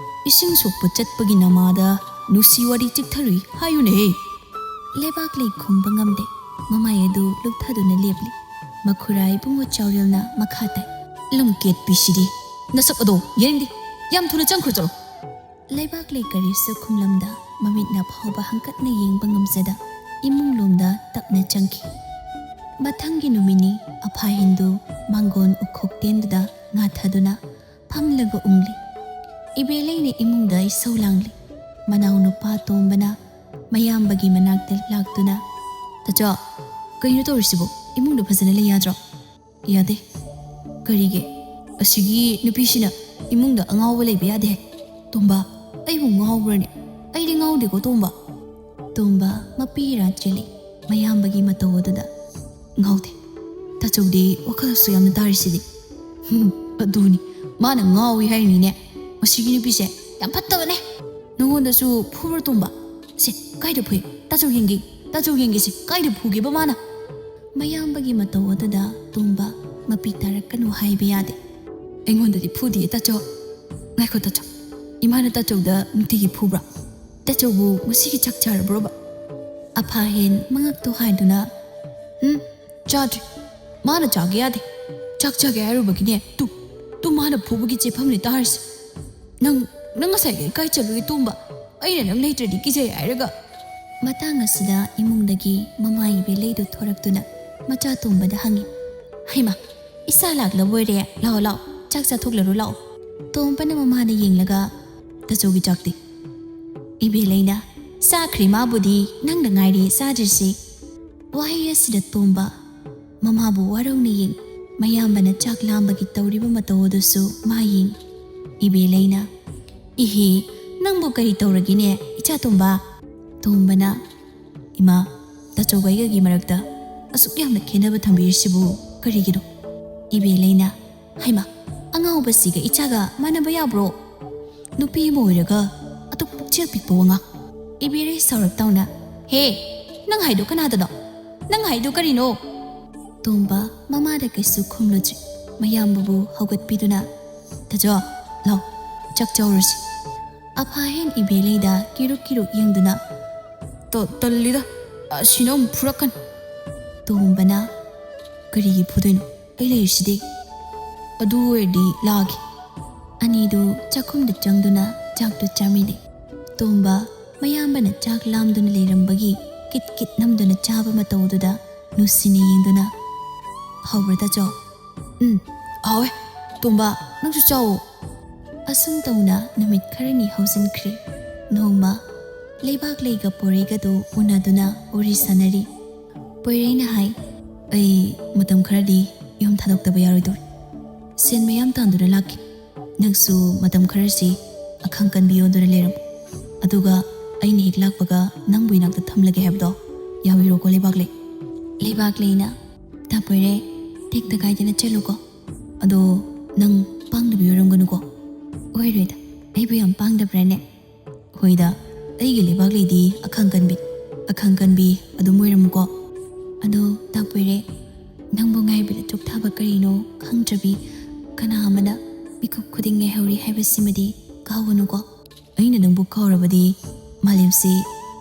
"ꯏꯁꯤꯡ ꯁꯣꯛꯄ ꯆꯠꯄꯒꯤ ꯅꯃꯥꯗ ꯅꯨꯡꯁꯤ ꯋꯥꯔꯤ ꯆꯤꯛꯊꯔꯨꯏ ꯍꯥꯏꯌꯨꯅꯦꯍꯦ!" ꯂꯩꯕꯥꯛꯂꯩ ꯈꯨꯝꯕ ꯉꯝꯗꯦ꯫ ꯃꯃꯥꯏ ꯑꯗꯨ ꯂꯨꯞꯊꯗꯨꯅ ꯂꯦꯞꯂꯤ꯫ ꯃꯈꯨꯔꯥ ꯏꯕꯨꯡꯉꯣ ꯆꯥꯎꯔꯦꯜꯅ ꯃꯈꯥ ꯇꯥꯏ꯫ "ꯂꯝꯀꯦꯠꯄꯤꯁꯤꯗꯤ! ꯅꯁꯛ ꯑꯗꯣ ꯌꯦꯡꯅꯤꯡꯗꯦ꯫ ꯌꯥꯝ ꯊꯨꯅ ꯆꯪꯈ꯭ꯔꯣ ꯆꯠꯂꯣ!" ꯂꯩꯕꯥꯛꯂꯩ ꯀꯔꯤꯁꯨ ꯈꯨꯝꯂꯝꯗ ꯃꯃꯤꯠꯅ ꯐꯥꯎꯕ ꯍꯪꯀꯠꯅ ꯌꯦꯡꯕ ꯉꯝꯖꯗ ꯏꯃꯨꯡꯂꯣꯝꯗ ꯇꯞꯅ ꯆꯪꯈꯤ꯫ ꯃꯊꯪꯒꯤ ꯅꯨꯃꯤꯠꯅꯤ꯫ ꯑꯐꯥ ꯍꯤꯟꯗꯨ ꯃꯥꯡꯒꯣꯟ ꯎꯈꯣꯛ ꯇꯦꯟꯗꯨꯗ ꯉꯥꯊꯗꯨꯅ ꯐꯝꯂꯒ ꯎꯪꯂꯤ꯫ ꯏꯕꯦꯂꯩꯅ ꯏꯃꯨꯡꯗ ꯏꯁꯧ ꯂꯥꯡꯂꯤ꯫ ꯃꯅꯥꯎꯅꯨꯄꯥ ꯇꯣꯝꯕꯅ ꯃꯌꯥꯝꯕꯒꯤ ꯃꯅꯥꯛꯇ ꯂꯥꯛꯇꯨꯅ, "ꯇꯥꯆꯧ, ꯀꯩꯅꯣ ꯇꯧꯔꯤꯁꯤꯕꯣ? ꯏꯃꯨꯡꯗ ꯐꯖꯅ ꯂꯩ ꯌꯥꯗ꯭ꯔꯣ?" "ꯌꯥꯗꯦ꯫ ꯀꯔꯤꯒꯤ? ꯑꯁꯤꯒꯤ ꯅꯨꯄꯤꯁꯤꯅ ꯏꯃꯨꯡꯗ ꯑꯉꯥꯎꯕ ꯂꯩꯕ ꯌꯥꯗꯦ ꯍꯥꯏ꯫ ꯇꯣꯝꯕ, ꯑꯩꯕꯨ ꯉꯥꯎꯕ꯭ꯔꯅꯦ? ꯑꯩꯗꯤ ꯉꯥꯎꯗꯦꯀꯣ, ꯇꯣꯝꯕ꯫" ꯇꯣꯝꯕ ꯃꯄꯤ ꯏꯔꯥ ꯆꯦꯜꯂꯤ ꯃꯌꯥꯝꯕꯒꯤ ꯃꯇꯧ ꯑꯗꯨꯗ꯫ "ꯉꯥꯎꯗꯦ꯫ ꯇꯥꯆꯧꯗꯤ ꯋꯥꯈꯜ ꯑꯁꯨꯛ ꯌꯥꯝꯅ ꯇꯥꯔꯤꯁꯤꯗꯤ꯫" "ꯍꯨꯝ, ꯑꯗꯨꯅꯤ꯫ ꯃꯥꯅ ꯉꯥꯎꯏ ꯍꯥꯏꯔꯤꯅꯤꯅꯦ꯫ ꯃꯁꯤꯒꯤ ꯅꯨꯄꯤꯁꯦ ꯌꯥꯝ ꯐꯠꯇꯕꯅꯦ꯫ ꯅꯉꯣꯟꯗꯁꯨ ꯐꯨꯕ꯭ꯔꯣ, ꯇꯣꯝꯕ? ꯁꯦ, ꯀꯥꯏꯗ ꯐꯨꯏ? ꯇꯥꯆꯧ ꯌꯦꯡꯒꯦ꯫ ꯇꯥꯆꯧ ꯌꯦꯡꯒꯦꯁꯦ, ꯀꯥꯏꯗ ꯐꯨꯒꯦꯕ ꯃꯥꯅ?" ꯃꯌꯥꯝꯕꯒꯤ ꯃꯇꯧ ꯑꯗꯨꯗ ꯇꯣꯝꯕ ꯃꯄꯤ ꯇꯥꯔꯛꯀꯅꯨ ꯍꯥꯏꯕ ꯌꯥꯗꯦ꯫ "ꯑꯩꯉꯣꯟꯗꯗꯤ ꯐꯨꯗꯤꯌꯦ, ꯇꯥꯆꯧ꯫" "ꯉꯥꯏꯈꯣ, ꯇꯥꯆꯧ꯫ ꯏꯃꯥꯅ ꯇꯥꯆꯧꯗ ꯅꯨꯡꯇꯤꯒꯤ ꯐꯨꯕ꯭ꯔꯥ? ꯇꯥꯆꯧꯕꯨ ꯉꯁꯤꯒꯤ ꯆꯥꯛ ꯆꯥꯔꯕ꯭ꯔꯣꯕ?" ꯑꯐꯥꯍꯦꯟ ꯃꯉꯛꯇꯣ ꯍꯥꯏꯗꯨꯅ, "ꯎꯝ, ꯆꯥꯗ꯭ꯔꯤ꯫ ꯃꯥꯅ ꯆꯥꯒꯦ ꯌꯥꯗꯦ꯫ ꯆꯥꯛ ꯆꯥꯒꯦ ꯍꯥꯏꯔꯨꯕꯒꯤꯅꯦ, ꯇꯨ, ꯇꯨ ꯃꯥꯅ ꯐꯨꯕꯒꯤ ꯆꯦꯐꯝꯅꯦ ꯇꯥꯔꯤꯁꯦ꯫ ꯅꯪ, ꯅꯪ ꯉꯁꯥꯏꯒꯩ ꯀꯥꯏ ꯆꯠꯂꯨꯏ, ꯇꯣꯝꯕ? ꯑꯩꯅ ꯅꯪ ꯂꯩꯇ꯭ꯔꯗꯤ ꯀꯤꯖꯩ ꯍꯥꯏꯔꯒ꯫" ꯃꯇꯥꯡ ꯑꯁꯤꯗ ꯏꯃꯨꯡꯗꯒꯤ ꯃꯃꯥ ꯏꯕꯦꯂꯩꯗꯨ ꯊꯣꯔꯛꯇꯨꯅ ꯃꯆꯥ ꯇꯣꯝꯕꯗ ꯍꯪꯉꯤ, "ꯍꯩꯃꯥ, ꯏꯆꯥ ꯂꯥꯛꯂꯕ ꯑꯣꯏꯔꯦ꯫ ꯂꯥꯛꯑꯣ, ꯂꯥꯛꯑꯣ, ꯆꯥꯛ ꯆꯥꯊꯣꯛꯂꯔꯣ, ꯂꯥꯛꯑꯣ꯫" ꯇꯣꯝꯕꯅ ꯃꯃꯥꯗ ꯌꯦꯡꯂꯒ, "ꯇꯥꯆꯧꯒꯤ ꯆꯥꯛꯇꯤ?" ꯏꯕꯦꯂꯩꯅ, "ꯆꯥꯈ꯭ꯔꯦ ꯃꯥꯕꯨꯗꯤ, ꯅꯪꯗ ꯉꯥꯏꯔꯦ ꯆꯥꯗ꯭ꯔꯤꯁꯤ꯫" ꯋꯥꯍꯩ ꯑꯁꯤꯗ ꯇꯣꯝꯕ ꯃꯃꯥꯕꯨ ꯋꯥꯔꯧꯅ ꯌꯦꯡ, ꯃꯌꯥꯝꯕꯅ ꯆꯥꯛ ꯂꯥꯝꯕꯒꯤ ꯇꯧꯔꯤꯕ ꯃꯇꯧ ꯑꯗꯨꯁꯨ ꯃꯥ ꯌꯦꯡ꯫ ꯏꯕꯦꯂꯩꯅ, "ꯏꯍꯦ, ꯅꯪꯕꯨ ꯀꯔꯤ ꯇꯧꯔꯒꯦꯅꯦ, ꯏꯆꯥ ꯇꯣꯝꯕ?" ꯇꯣꯝꯕꯅ, "ꯏꯃꯥ, ꯇꯥꯆꯧꯒ ꯑꯩꯒꯒꯤ ꯃꯔꯛꯇ ꯑꯁꯨꯛ ꯌꯥꯝꯅ ꯈꯦꯠꯅꯕ ꯊꯝꯕꯤꯔꯤꯁꯤꯕꯨ ꯀꯔꯤꯒꯤꯅꯣ?" ꯏꯕꯦꯂꯩꯅ, "ꯍꯩꯃꯥ, ꯑꯉꯥꯎꯕꯁꯤꯒ ꯏꯆꯥꯒ ꯃꯥꯟꯅꯕ ꯌꯥꯕ꯭ꯔꯣ? ꯅꯨꯄꯤ ꯑꯃ ꯑꯣꯏꯔꯒ ꯑꯗꯨꯛ ꯄꯨꯛꯆꯦꯜ ꯄꯤꯛꯄ ꯋꯥꯉꯥꯡ!" ꯏꯕꯦꯂꯩ ꯁꯥꯎꯔꯞ ꯇꯧꯅ, "ꯍꯦ, ꯅꯪ ꯍꯥꯏꯗꯣ ꯀꯅꯥꯗꯅꯣ? ꯅꯪ ꯍꯥꯏꯗꯣ ꯀꯔꯤꯅꯣ?" ꯇꯣꯝꯕ ꯃꯃꯥꯗ ꯀꯩꯁꯨ ꯈꯨꯝꯂꯨꯗ꯭ꯔꯤ꯫ ꯃꯌꯥꯝꯕꯕꯨ ꯍꯧꯒꯠꯄꯤꯗꯨꯅ, "ꯇꯥꯆꯧ, ꯂꯥꯎ, ꯆꯥꯛ ꯆꯥꯎꯔꯁꯤ꯫" ꯑꯐꯥꯍꯦꯟ ꯏꯕꯦꯂꯩꯗ ꯀꯤꯔꯨꯛ ꯀꯤꯔꯨꯛ ꯌꯦꯡꯗꯨꯅ, "ꯇ-, ꯇꯜꯂꯤꯗ, ꯑꯁꯤꯅ ꯑꯃꯨꯛ ꯐꯨꯔꯛꯀꯅꯤ꯫" ꯇꯣꯝꯕꯅ, "ꯀꯔꯤꯒꯤ ꯐꯨꯗꯣꯏꯅꯣ? ꯑꯩ ꯂꯩꯔꯤꯁꯤꯗꯤ꯫" "ꯑꯗꯨ ꯑꯣꯏꯔꯗꯤ ꯂꯥꯛꯑꯒꯦ꯫" ꯑꯅꯤꯗꯨ ꯆꯥꯛꯈꯨꯝꯗ ꯆꯪꯗꯨꯅ ꯆꯥꯛꯇꯨ ꯆꯥꯃꯤꯟꯅꯩ꯫ ꯇꯣꯝꯕ ꯃꯌꯥꯝꯕꯅ ꯆꯥꯛ ꯂꯥꯝꯗꯨꯅ ꯂꯩꯔꯝꯕꯒꯤ ꯀꯤꯠ ꯀꯤꯠ ꯅꯝꯗꯨꯅ ꯆꯥꯕ ꯃꯇꯧꯗꯨꯗ ꯅꯨꯡꯁꯤꯅ ꯌꯦꯡꯗꯨꯅ, "ꯍꯥꯎꯕ꯭ꯔꯥ, ꯇꯥꯆꯧ?" "ꯎꯝ, ꯍꯥꯎꯋꯦ꯫ ꯇꯣꯝꯕ, ꯅꯪꯁꯨ ꯆꯥꯎꯋꯣ꯫" ꯑꯁꯨꯝ ꯇꯧꯅ ꯅꯨꯃꯤꯠ ꯈꯔꯅꯤ ꯍꯧꯖꯤꯟꯈ꯭ꯔꯦ꯫ ꯅꯣꯡꯃ ꯂꯩꯕꯥꯛꯂꯩꯒ ꯄꯣꯏꯔꯩꯒꯗꯨ ꯎꯅꯗꯨꯅ ꯋꯥꯔꯤ ꯁꯥꯟꯅꯔꯤ꯫ ꯄꯣꯏꯔꯩꯅ ꯍꯥꯏ, "ꯑꯩ ꯃꯇꯝ ꯈꯔꯗꯤ ꯌꯨꯝ ꯊꯥꯗꯣꯛꯇꯕ ꯌꯥꯔꯣꯏꯗꯧꯔꯤ꯫ ꯁꯦꯟ ꯃꯌꯥꯝ ꯇꯥꯟꯗꯨꯅ ꯂꯥꯛꯀꯦ꯫ ꯅꯪꯁꯨ ꯃꯇꯝ ꯈꯔꯁꯤ ꯑꯈꯥꯡ ꯀꯟꯕꯤ ꯑꯣꯟꯗꯨꯅ ꯂꯩꯔꯝꯃꯨ꯫ ꯑꯗꯨꯒ ꯑꯩꯅ ꯍꯦꯛ ꯂꯥꯛꯄꯒ ꯅꯪꯕꯨ ꯏꯅꯥꯛꯇ ꯊꯝꯂꯒꯦ ꯍꯥꯏꯕꯗꯣ ꯌꯥꯎꯏꯔꯣꯀꯣ ꯂꯩꯕꯥꯛꯂꯩ꯫" ꯂꯩꯕꯥꯛꯂꯩꯅ, "ꯇꯥ ꯄꯣꯏꯔꯩ, ꯇꯦꯛꯇ ꯀꯥꯏꯗꯅ ꯆꯠꯂꯨꯀꯣ꯫ ꯑꯗꯣ ꯅꯪ ꯄꯥꯡꯗꯕꯤ ꯑꯣꯏꯔꯝꯒꯅꯨꯀꯣ꯫" "ꯑꯣꯏꯔꯣꯏꯗ, ꯑꯩꯕꯨ ꯌꯥꯝ ꯄꯥꯡꯗꯕ꯭ꯔꯥꯅꯦ?" "ꯍꯣꯏꯗ, ꯑꯩꯒꯤ ꯂꯩꯕꯥꯛꯂꯩꯗꯤ ꯑꯈꯥꯡ ꯀꯟꯕꯤ, ꯑꯈꯥꯡ ꯀꯟꯕꯤ ꯑꯗꯨꯝ ꯑꯣꯏꯔꯝꯃꯨꯀꯣ꯫" "ꯑꯗꯣ ꯇꯥ ꯄꯣꯏꯔꯩ, ꯅꯪꯕꯨ ꯉꯥꯏꯕꯗ ꯆꯣꯛꯊꯕ ꯀꯔꯤꯅꯣ ꯈꯪꯗ꯭ꯔꯕꯤ ꯀꯅꯥ ꯑꯃꯅ ꯃꯤꯀꯨꯞ ꯈꯨꯗꯤꯡ ꯉꯥꯏꯍꯧꯔꯤ ꯍꯥꯏꯕꯁꯤꯃꯗꯤ ꯀꯥꯎꯒꯅꯨꯀꯣ꯫" "ꯑꯩꯅ ꯅꯪꯕꯨ ꯀꯥꯎꯔꯕꯗꯤ ꯃꯥꯂꯦꯝꯁꯤ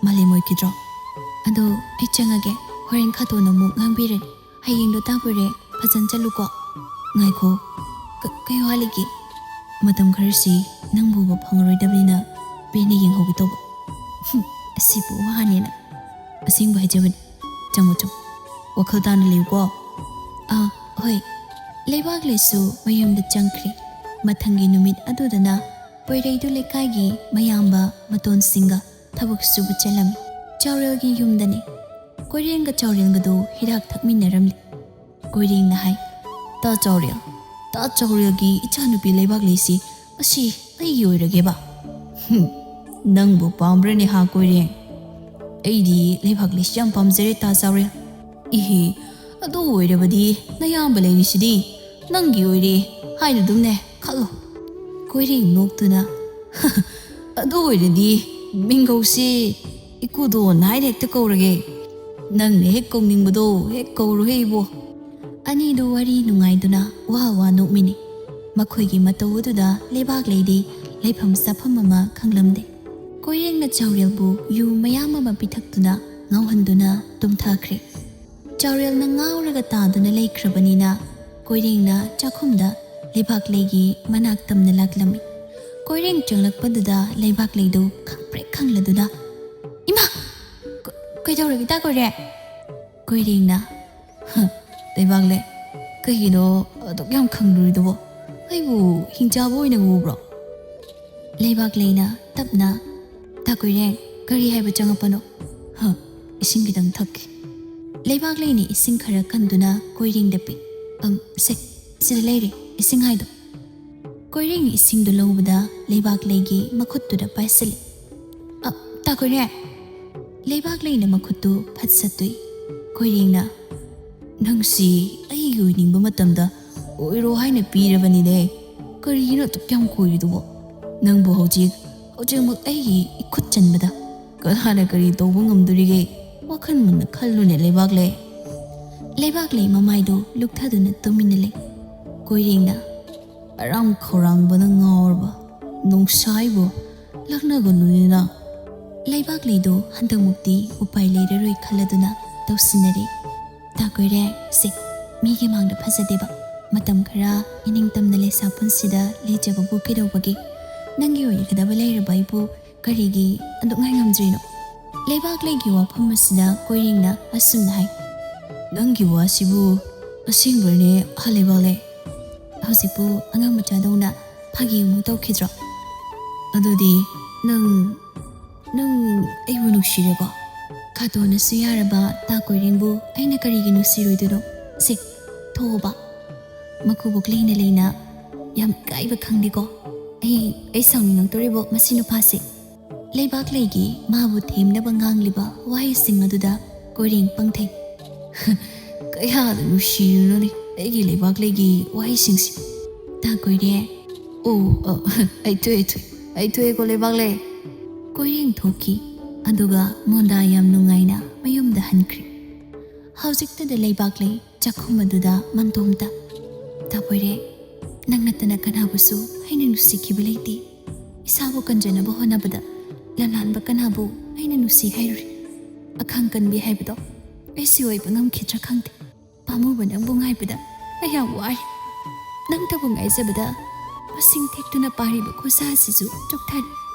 ꯃꯥꯂꯦꯝ ꯑꯣꯏꯈꯤꯗ꯭ꯔꯣ?" "ꯑꯗꯣ ꯑꯩ ꯆꯪꯉꯒꯦ, ꯍꯣꯔꯦꯟ ꯈꯥꯇꯣꯟꯅ ꯑꯃꯨꯛ ꯉꯥꯡꯕꯤꯔꯅꯤ꯫ ꯍꯌꯦꯡꯗꯣ ꯇꯥ ꯄꯣꯏꯔꯩ, ꯐꯖꯅ ꯆꯠꯂꯨꯀꯣ꯫" "ꯉꯥꯏꯈꯣ, ꯀ-, ꯀꯩ ꯋꯥꯠꯂꯤꯒꯦ?" "ꯃꯇꯝ ꯈꯔꯁꯤ ꯅꯪꯕꯨ ꯎꯕ ꯐꯪꯉꯔꯣꯏꯗꯕꯅꯤꯅ ꯄꯦꯟꯅ ꯌꯦꯡꯍꯧꯒꯦ ꯇꯧꯕ꯫" "ꯍꯨꯝ, ꯑꯁꯤꯕꯨ ꯋꯥꯅꯦꯅ꯫" "ꯑꯁꯦꯡꯕ ꯍꯥꯏꯖꯕꯅꯤ꯫ ꯆꯪꯉꯣ, ꯆꯪꯉꯣ꯫ ꯋꯥꯈꯜ ꯇꯥꯅ ꯂꯩꯌꯨꯀꯣ꯫" "ꯑꯥ, ꯍꯣꯏ꯫" ꯂꯩꯕꯥꯛꯂꯩꯁꯨ ꯃꯌꯨꯝꯗ ꯆꯪꯈ꯭ꯔꯦ꯫ ꯃꯊꯪꯒꯤ ꯅꯨꯃꯤꯠ ꯑꯗꯨꯗꯅ ꯄꯣꯏꯔꯩꯗꯨ ꯂꯩꯀꯥꯏꯒꯤ ꯃꯌꯥꯝꯕ ꯃꯇꯣꯟꯁꯤꯡꯒ ꯊꯕꯛ ꯁꯨꯕ ꯆꯠꯂꯝꯃꯤ꯫ ꯆꯥꯎꯔꯦꯜꯒꯤ ꯌꯨꯝꯗꯅꯤ꯫ ꯀꯣꯏꯔꯦꯡꯒ ꯆꯥꯎꯔꯦꯜꯒꯗꯨ ꯍꯤꯗꯥꯛ ꯊꯛꯃꯤꯟꯅꯔꯝꯂꯤ꯫ ꯀꯣꯏꯔꯦꯡꯅ ꯍꯥꯏ, "ꯇꯥ ꯆꯥꯎꯔꯦꯜ, ꯇꯥ ꯆꯥꯎꯔꯦꯜꯒꯤ ꯏꯆꯥꯅꯨꯄꯤ ꯂꯩꯕꯥꯛꯂꯩꯁꯤ ꯃꯁꯤ ꯑꯩꯒꯤ ꯑꯣꯏꯔꯒꯦꯕ꯫" "ꯍꯨꯝ, ꯅꯪꯕꯨ ꯄꯥꯝꯕ꯭ꯔꯅꯦ ꯍꯥ ꯀꯣꯏꯔꯦꯡ? ꯑꯩꯗꯤ ꯂꯩꯕꯥꯛꯂꯩꯁꯤ ꯌꯥꯝ ꯄꯥꯝꯖꯔꯦ ꯇꯥ ꯆꯥꯎꯔꯦꯜ꯫" "ꯏꯍꯦ, ꯑꯗꯨ ꯑꯣꯏꯔꯕꯗꯤ ꯅꯌꯥꯝꯕ ꯂꯩꯔꯤꯁꯤꯗꯤ ꯅꯪꯒꯤ ꯑꯣꯏꯔꯦ ꯍꯥꯏꯅ ꯑꯗꯨꯝꯅꯦ ꯈꯜꯂꯣ꯫" ꯀꯣꯏꯔꯦꯡ ꯅꯣꯛꯇꯨꯅ, "ꯑꯗꯨ ꯑꯣꯏꯔꯗꯤ ꯃꯤꯡꯒꯧꯁꯤ ꯏꯀꯨꯗꯣꯟ ꯍꯥꯏꯅ ꯍꯦꯛꯇ ꯀꯧꯔꯒꯦ꯫ ꯅꯪꯅ ꯍꯦꯛ ꯀꯧꯅꯤꯡꯕꯗꯣ ꯍꯦꯛ ꯀꯧꯔꯣꯍꯦ ꯏꯕꯣ꯫" ꯑꯅꯤꯗꯨ ꯋꯥꯔꯤ ꯅꯨꯡꯉꯥꯏꯗꯨꯅ ꯋꯥ ꯋꯥ ꯅꯣꯛꯃꯤꯟꯅꯩ꯫ ꯃꯈꯣꯏꯒꯤ ꯃꯇꯧ ꯑꯗꯨꯗ ꯂꯩꯕꯥꯛꯂꯩꯗꯤ ꯂꯩꯐꯝ ꯆꯥꯐꯝ ꯑꯃ ꯈꯪꯂꯝꯗꯦ꯫ ꯀꯣꯏꯔꯦꯡꯅ ꯆꯥꯎꯔꯦꯜꯕꯨ ꯌꯨ ꯃꯌꯥꯝ ꯑꯃ ꯄꯤꯊꯛꯇꯨꯅ ꯉꯥꯎꯍꯟꯗꯨꯅ ꯇꯨꯝꯊꯈ꯭ꯔꯦ꯫ ꯆꯥꯎꯔꯦꯜꯅ ꯉꯥꯎꯔꯒ ꯇꯥꯗꯨꯅ ꯂꯩꯈ꯭ꯔꯕꯅꯤꯅ ꯀꯣꯏꯔꯦꯡꯅ ꯆꯥꯛꯈꯨꯝꯗ ꯂꯩꯕꯥꯛꯂꯩꯒꯤ ꯃꯅꯥꯛ ꯇꯝꯅ ꯂꯥꯛꯂꯝꯃꯤ꯫ ꯀꯣꯏꯔꯦꯡ ꯆꯪꯂꯛꯄꯗꯨꯗ ꯂꯩꯕꯥꯛꯂꯩꯗꯨ ꯈꯪꯄ꯭ꯔꯦꯛ ꯈꯪꯂꯗꯨꯅ, "ꯏꯃꯥ! ꯀ-, ꯀꯩꯗꯧꯔꯒꯦ ꯇꯥ ꯀꯣꯏꯔꯦꯡ?" ꯀꯣꯏꯔꯦꯡꯅ, "ꯍ, ꯂꯩꯕꯥꯛꯂꯩ, ꯀꯩꯒꯤꯅꯣ ꯑꯗꯨꯛ ꯌꯥꯝ ꯈꯪꯂꯨꯔꯤꯗꯨꯕꯣ? ꯑꯩꯕꯨ ꯍꯤꯡꯆꯥꯕ ꯑꯣꯏꯅ ꯎꯕ꯭ꯔꯣ?" ꯂꯩꯕꯥꯛꯂꯩꯅ ꯇꯞꯅ, ꯀꯣꯏꯔꯦꯡ, ꯀꯔꯤ ꯍꯥꯏꯕ ꯆꯪꯉꯛꯄꯅꯣ? ꯍ, ꯏꯁꯤꯡ ꯈꯤꯇꯪ ꯊꯛꯀꯦ꯫ ꯂꯩꯕꯥꯛꯂꯩꯅ ꯏꯁꯤꯡ ꯈꯔ ꯀꯟꯗꯨꯅ ꯀꯣꯏꯔꯦꯡꯗ ꯄꯤ꯫ ꯑꯝ, ꯁꯦ, ꯁꯤꯗ ꯂꯩꯔꯦ ꯏꯁꯤꯡ ꯍꯥꯏꯗꯣ꯫ ꯀꯣꯏꯔꯦꯡꯅ ꯏꯁꯤꯡꯗꯨ ꯂꯧꯕꯗ ꯂꯩꯕꯥꯛꯂꯩꯒꯤ ꯃꯈꯨꯠꯇꯨꯗ ꯄꯥꯏꯁꯤꯜꯂꯤ꯫ ꯑ, ꯇꯥ ꯀꯣꯏꯔꯦꯡ! ꯂꯩꯕꯥꯛꯂꯩꯅ ꯃꯈꯨꯠꯇꯨ ꯐꯠ ꯁꯠꯇꯨꯏ꯫ ꯀꯣꯏꯔꯦꯡꯅ, "ꯅꯪꯁꯤ ꯑꯩꯒꯤ ꯑꯣꯏꯅꯤꯡꯕ ꯃꯇꯝꯗ ꯑꯣꯏꯔꯣ ꯍꯥꯏꯅ ꯄꯤꯔꯕꯅꯤꯅꯦ꯫ ꯀꯔꯤꯒꯤꯅꯣ ꯑꯗꯨꯛ ꯌꯥꯝ ꯀꯣꯏꯔꯤꯗꯨꯕꯣ? ꯅꯪꯕꯨ ꯍꯧꯖꯤꯛ, ꯍꯧꯖꯤꯛꯃꯛ ꯑꯩꯒꯤ ꯏꯈꯨꯠ ꯆꯟꯕꯗ ꯀꯅꯥꯅ ꯀꯔꯤ ꯇꯧꯕ ꯉꯝꯗꯣꯔꯤꯒꯦ? ꯋꯥꯈꯜ ꯃꯨꯟꯅ ꯈꯜꯂꯨꯅꯦ, ꯂꯩꯕꯥꯛꯂꯩ꯫" ꯂꯩꯕꯥꯛꯂꯩ ꯃꯃꯥꯏꯗꯨ ꯂꯨꯛꯊꯗꯨꯅ ꯇꯨꯃꯤꯟꯅ ꯂꯩ꯫ ꯀꯣꯏꯔꯦꯡꯅ, "ꯑꯔꯥꯝ ꯈꯧꯔꯥꯡꯕꯅ ꯉꯥꯎꯔꯕ ꯅꯣꯡꯁꯥꯏꯕꯨ ꯂꯛꯅꯒꯅꯨꯅꯤꯅ꯫" ꯂꯩꯕꯥꯛꯂꯩꯗꯨ ꯍꯟꯗꯛꯃꯨꯛꯇꯤ ꯎꯄꯥꯏ ꯂꯩꯔꯔꯣꯏ ꯈꯜꯂꯗꯨꯅ ꯇꯧꯁꯤꯟꯅꯔꯦ꯫ "ꯇꯥ ꯀꯣꯏꯔꯦꯡ, ꯁꯦ, ꯃꯤꯒꯤ ꯃꯥꯡꯗ ꯐꯖꯗꯦꯕ꯫ ꯃꯇꯝ ꯈꯔ ꯏꯅꯤꯡꯇꯝꯅ ꯂꯩꯁꯥ ꯄꯨꯟꯁꯤꯗ ꯂꯦꯟꯖꯕꯕꯨ ꯀꯩꯗꯧꯕꯒꯦ? ꯅꯪꯒꯤ ꯑꯣꯏꯒꯗꯕ ꯂꯩꯔꯕ ꯑꯩꯕꯨ ꯀꯔꯤꯒꯤ ꯑꯗꯨꯛ ꯉꯥꯏ ꯉꯝꯗ꯭ꯔꯤꯅꯣ?" ꯂꯩꯕꯥꯛꯂꯩꯒꯤ ꯋꯥꯐꯝ ꯑꯁꯤꯗ ꯀꯣꯏꯔꯦꯡꯅ ꯑꯁꯨꯝꯅ ꯍꯥꯏ, "ꯅꯪꯒꯤ ꯋꯥꯁꯤꯕꯨ ꯑꯁꯦꯡꯕ꯭ꯔꯅꯦ, ꯍꯥ ꯂꯩꯕꯥꯛꯂꯩ? ꯍꯧꯖꯤꯛꯄꯨ ꯑꯉꯥꯡ ꯃꯆꯥꯗꯧꯅ ꯐꯥꯒꯤ ꯑꯃꯨꯛ ꯇꯧꯈꯤꯗ꯭ꯔꯣ? ꯑꯗꯨꯗꯤ ꯅꯪ, ꯅꯪ ꯑꯩꯕꯨ ꯅꯨꯡꯁꯤꯔꯦꯀꯣ?" "ꯀꯥꯇꯣꯟꯅꯁꯨ ꯌꯥꯔꯕ ꯇꯥ ꯀꯣꯏꯔꯦꯡꯕꯨ ꯑꯩꯅ ꯀꯔꯤꯒꯤ ꯅꯨꯡꯁꯤꯔꯣꯏꯗꯣꯏꯅꯣ? ꯁꯦ, ꯊꯣꯛꯑꯣꯕ꯫" ꯃꯀꯨꯕꯣꯛ ꯂꯩꯅ ꯂꯩꯅ, "ꯌꯥꯝ ꯏꯀꯥꯏꯕ ꯈꯪꯗꯦꯀꯣ꯫ ꯑꯩ, ꯑꯩ ꯁꯥꯎꯅꯤꯡꯉꯛꯇꯣꯔꯦꯕꯣ ꯃꯁꯤ ꯅꯨꯄꯥꯁꯦ꯫" ꯂꯩꯕꯥꯛꯂꯩꯒꯤ ꯃꯥꯕꯨ ꯊꯦꯝꯅꯕ ꯉꯥꯡꯂꯤꯕ ꯋꯥꯍꯩꯁꯤꯡ ꯑꯗꯨꯗ ꯀꯣꯏꯔꯦꯡ ꯄꯪꯊꯩ꯫ "ꯀꯌꯥꯗ ꯅꯨꯡꯁꯤꯔꯤꯅꯣꯅꯦ ꯑꯩꯒꯤ ꯂꯩꯕꯥꯛꯂꯩꯒꯤ ꯋꯥꯍꯩꯁꯤꯡꯁꯤ꯫" "ꯇꯥ ꯀꯣꯏꯔꯦꯡ꯫" "ꯑꯣ, ꯑ, ꯑꯩ ꯊꯣꯛꯑꯦ, ꯑꯩ ꯊꯣꯛꯑꯦ, ꯑꯩ ꯊꯣꯛꯑꯦꯀꯣ ꯂꯩꯕꯥꯛꯂꯩ꯫" ꯀꯣꯏꯔꯦꯡ ꯊꯣꯛꯈꯤ, ꯑꯗꯨꯒ ꯃꯣꯟꯗꯥ ꯌꯥꯝ ꯅꯨꯡꯉꯥꯏꯅ ꯃꯌꯨꯝꯗ ꯍꯟꯈ꯭ꯔꯦ꯫ ꯍꯧꯖꯤꯛꯇꯗ ꯂꯩꯕꯥꯛꯂꯩ ꯆꯥꯛꯈꯨꯝ ꯑꯗꯨꯗ ꯃꯟꯗꯣꯝꯇ, "ꯇꯥ ꯀꯣꯏꯔꯦꯡ, ꯅꯪ ꯅꯠꯇꯅ ꯀꯅꯥꯕꯨꯁꯨ ꯑꯩꯅ ꯅꯨꯡꯁꯤꯈꯤꯕ ꯂꯩꯇꯦ꯫ ꯏꯁꯥꯕꯨ ꯀꯟꯖꯅꯕ ꯍꯣꯠꯅꯕꯗ ꯂꯝꯂꯥꯟꯕ ꯀꯅꯥꯕꯨ ꯑꯩꯅ ꯅꯨꯡꯁꯤ ꯍꯥꯏꯔꯨꯔꯦ? ꯑꯈꯥꯡ ꯀꯟꯕꯤ ꯍꯥꯏꯕꯗꯣ ꯑꯩꯁꯨ ꯑꯣꯏꯕ ꯉꯝꯈꯤꯗ꯭ꯔꯥ ꯈꯪꯗꯦ꯫ ꯄꯥꯝꯃꯨꯕ ꯅꯪꯕꯨ ꯉꯥꯏꯕꯗ ꯑꯩ ꯌꯥꯝ ꯋꯥꯔꯦ꯫ ꯅꯪꯇꯕꯨ ꯉꯥꯏꯖꯕꯗ ꯃꯁꯤꯡ ꯊꯦꯛꯇꯨꯅ ꯄꯥꯔꯤꯕ ꯈꯨꯠꯁꯥ ꯑꯁꯤꯁꯨ ꯆꯣꯛꯊꯔꯦ꯫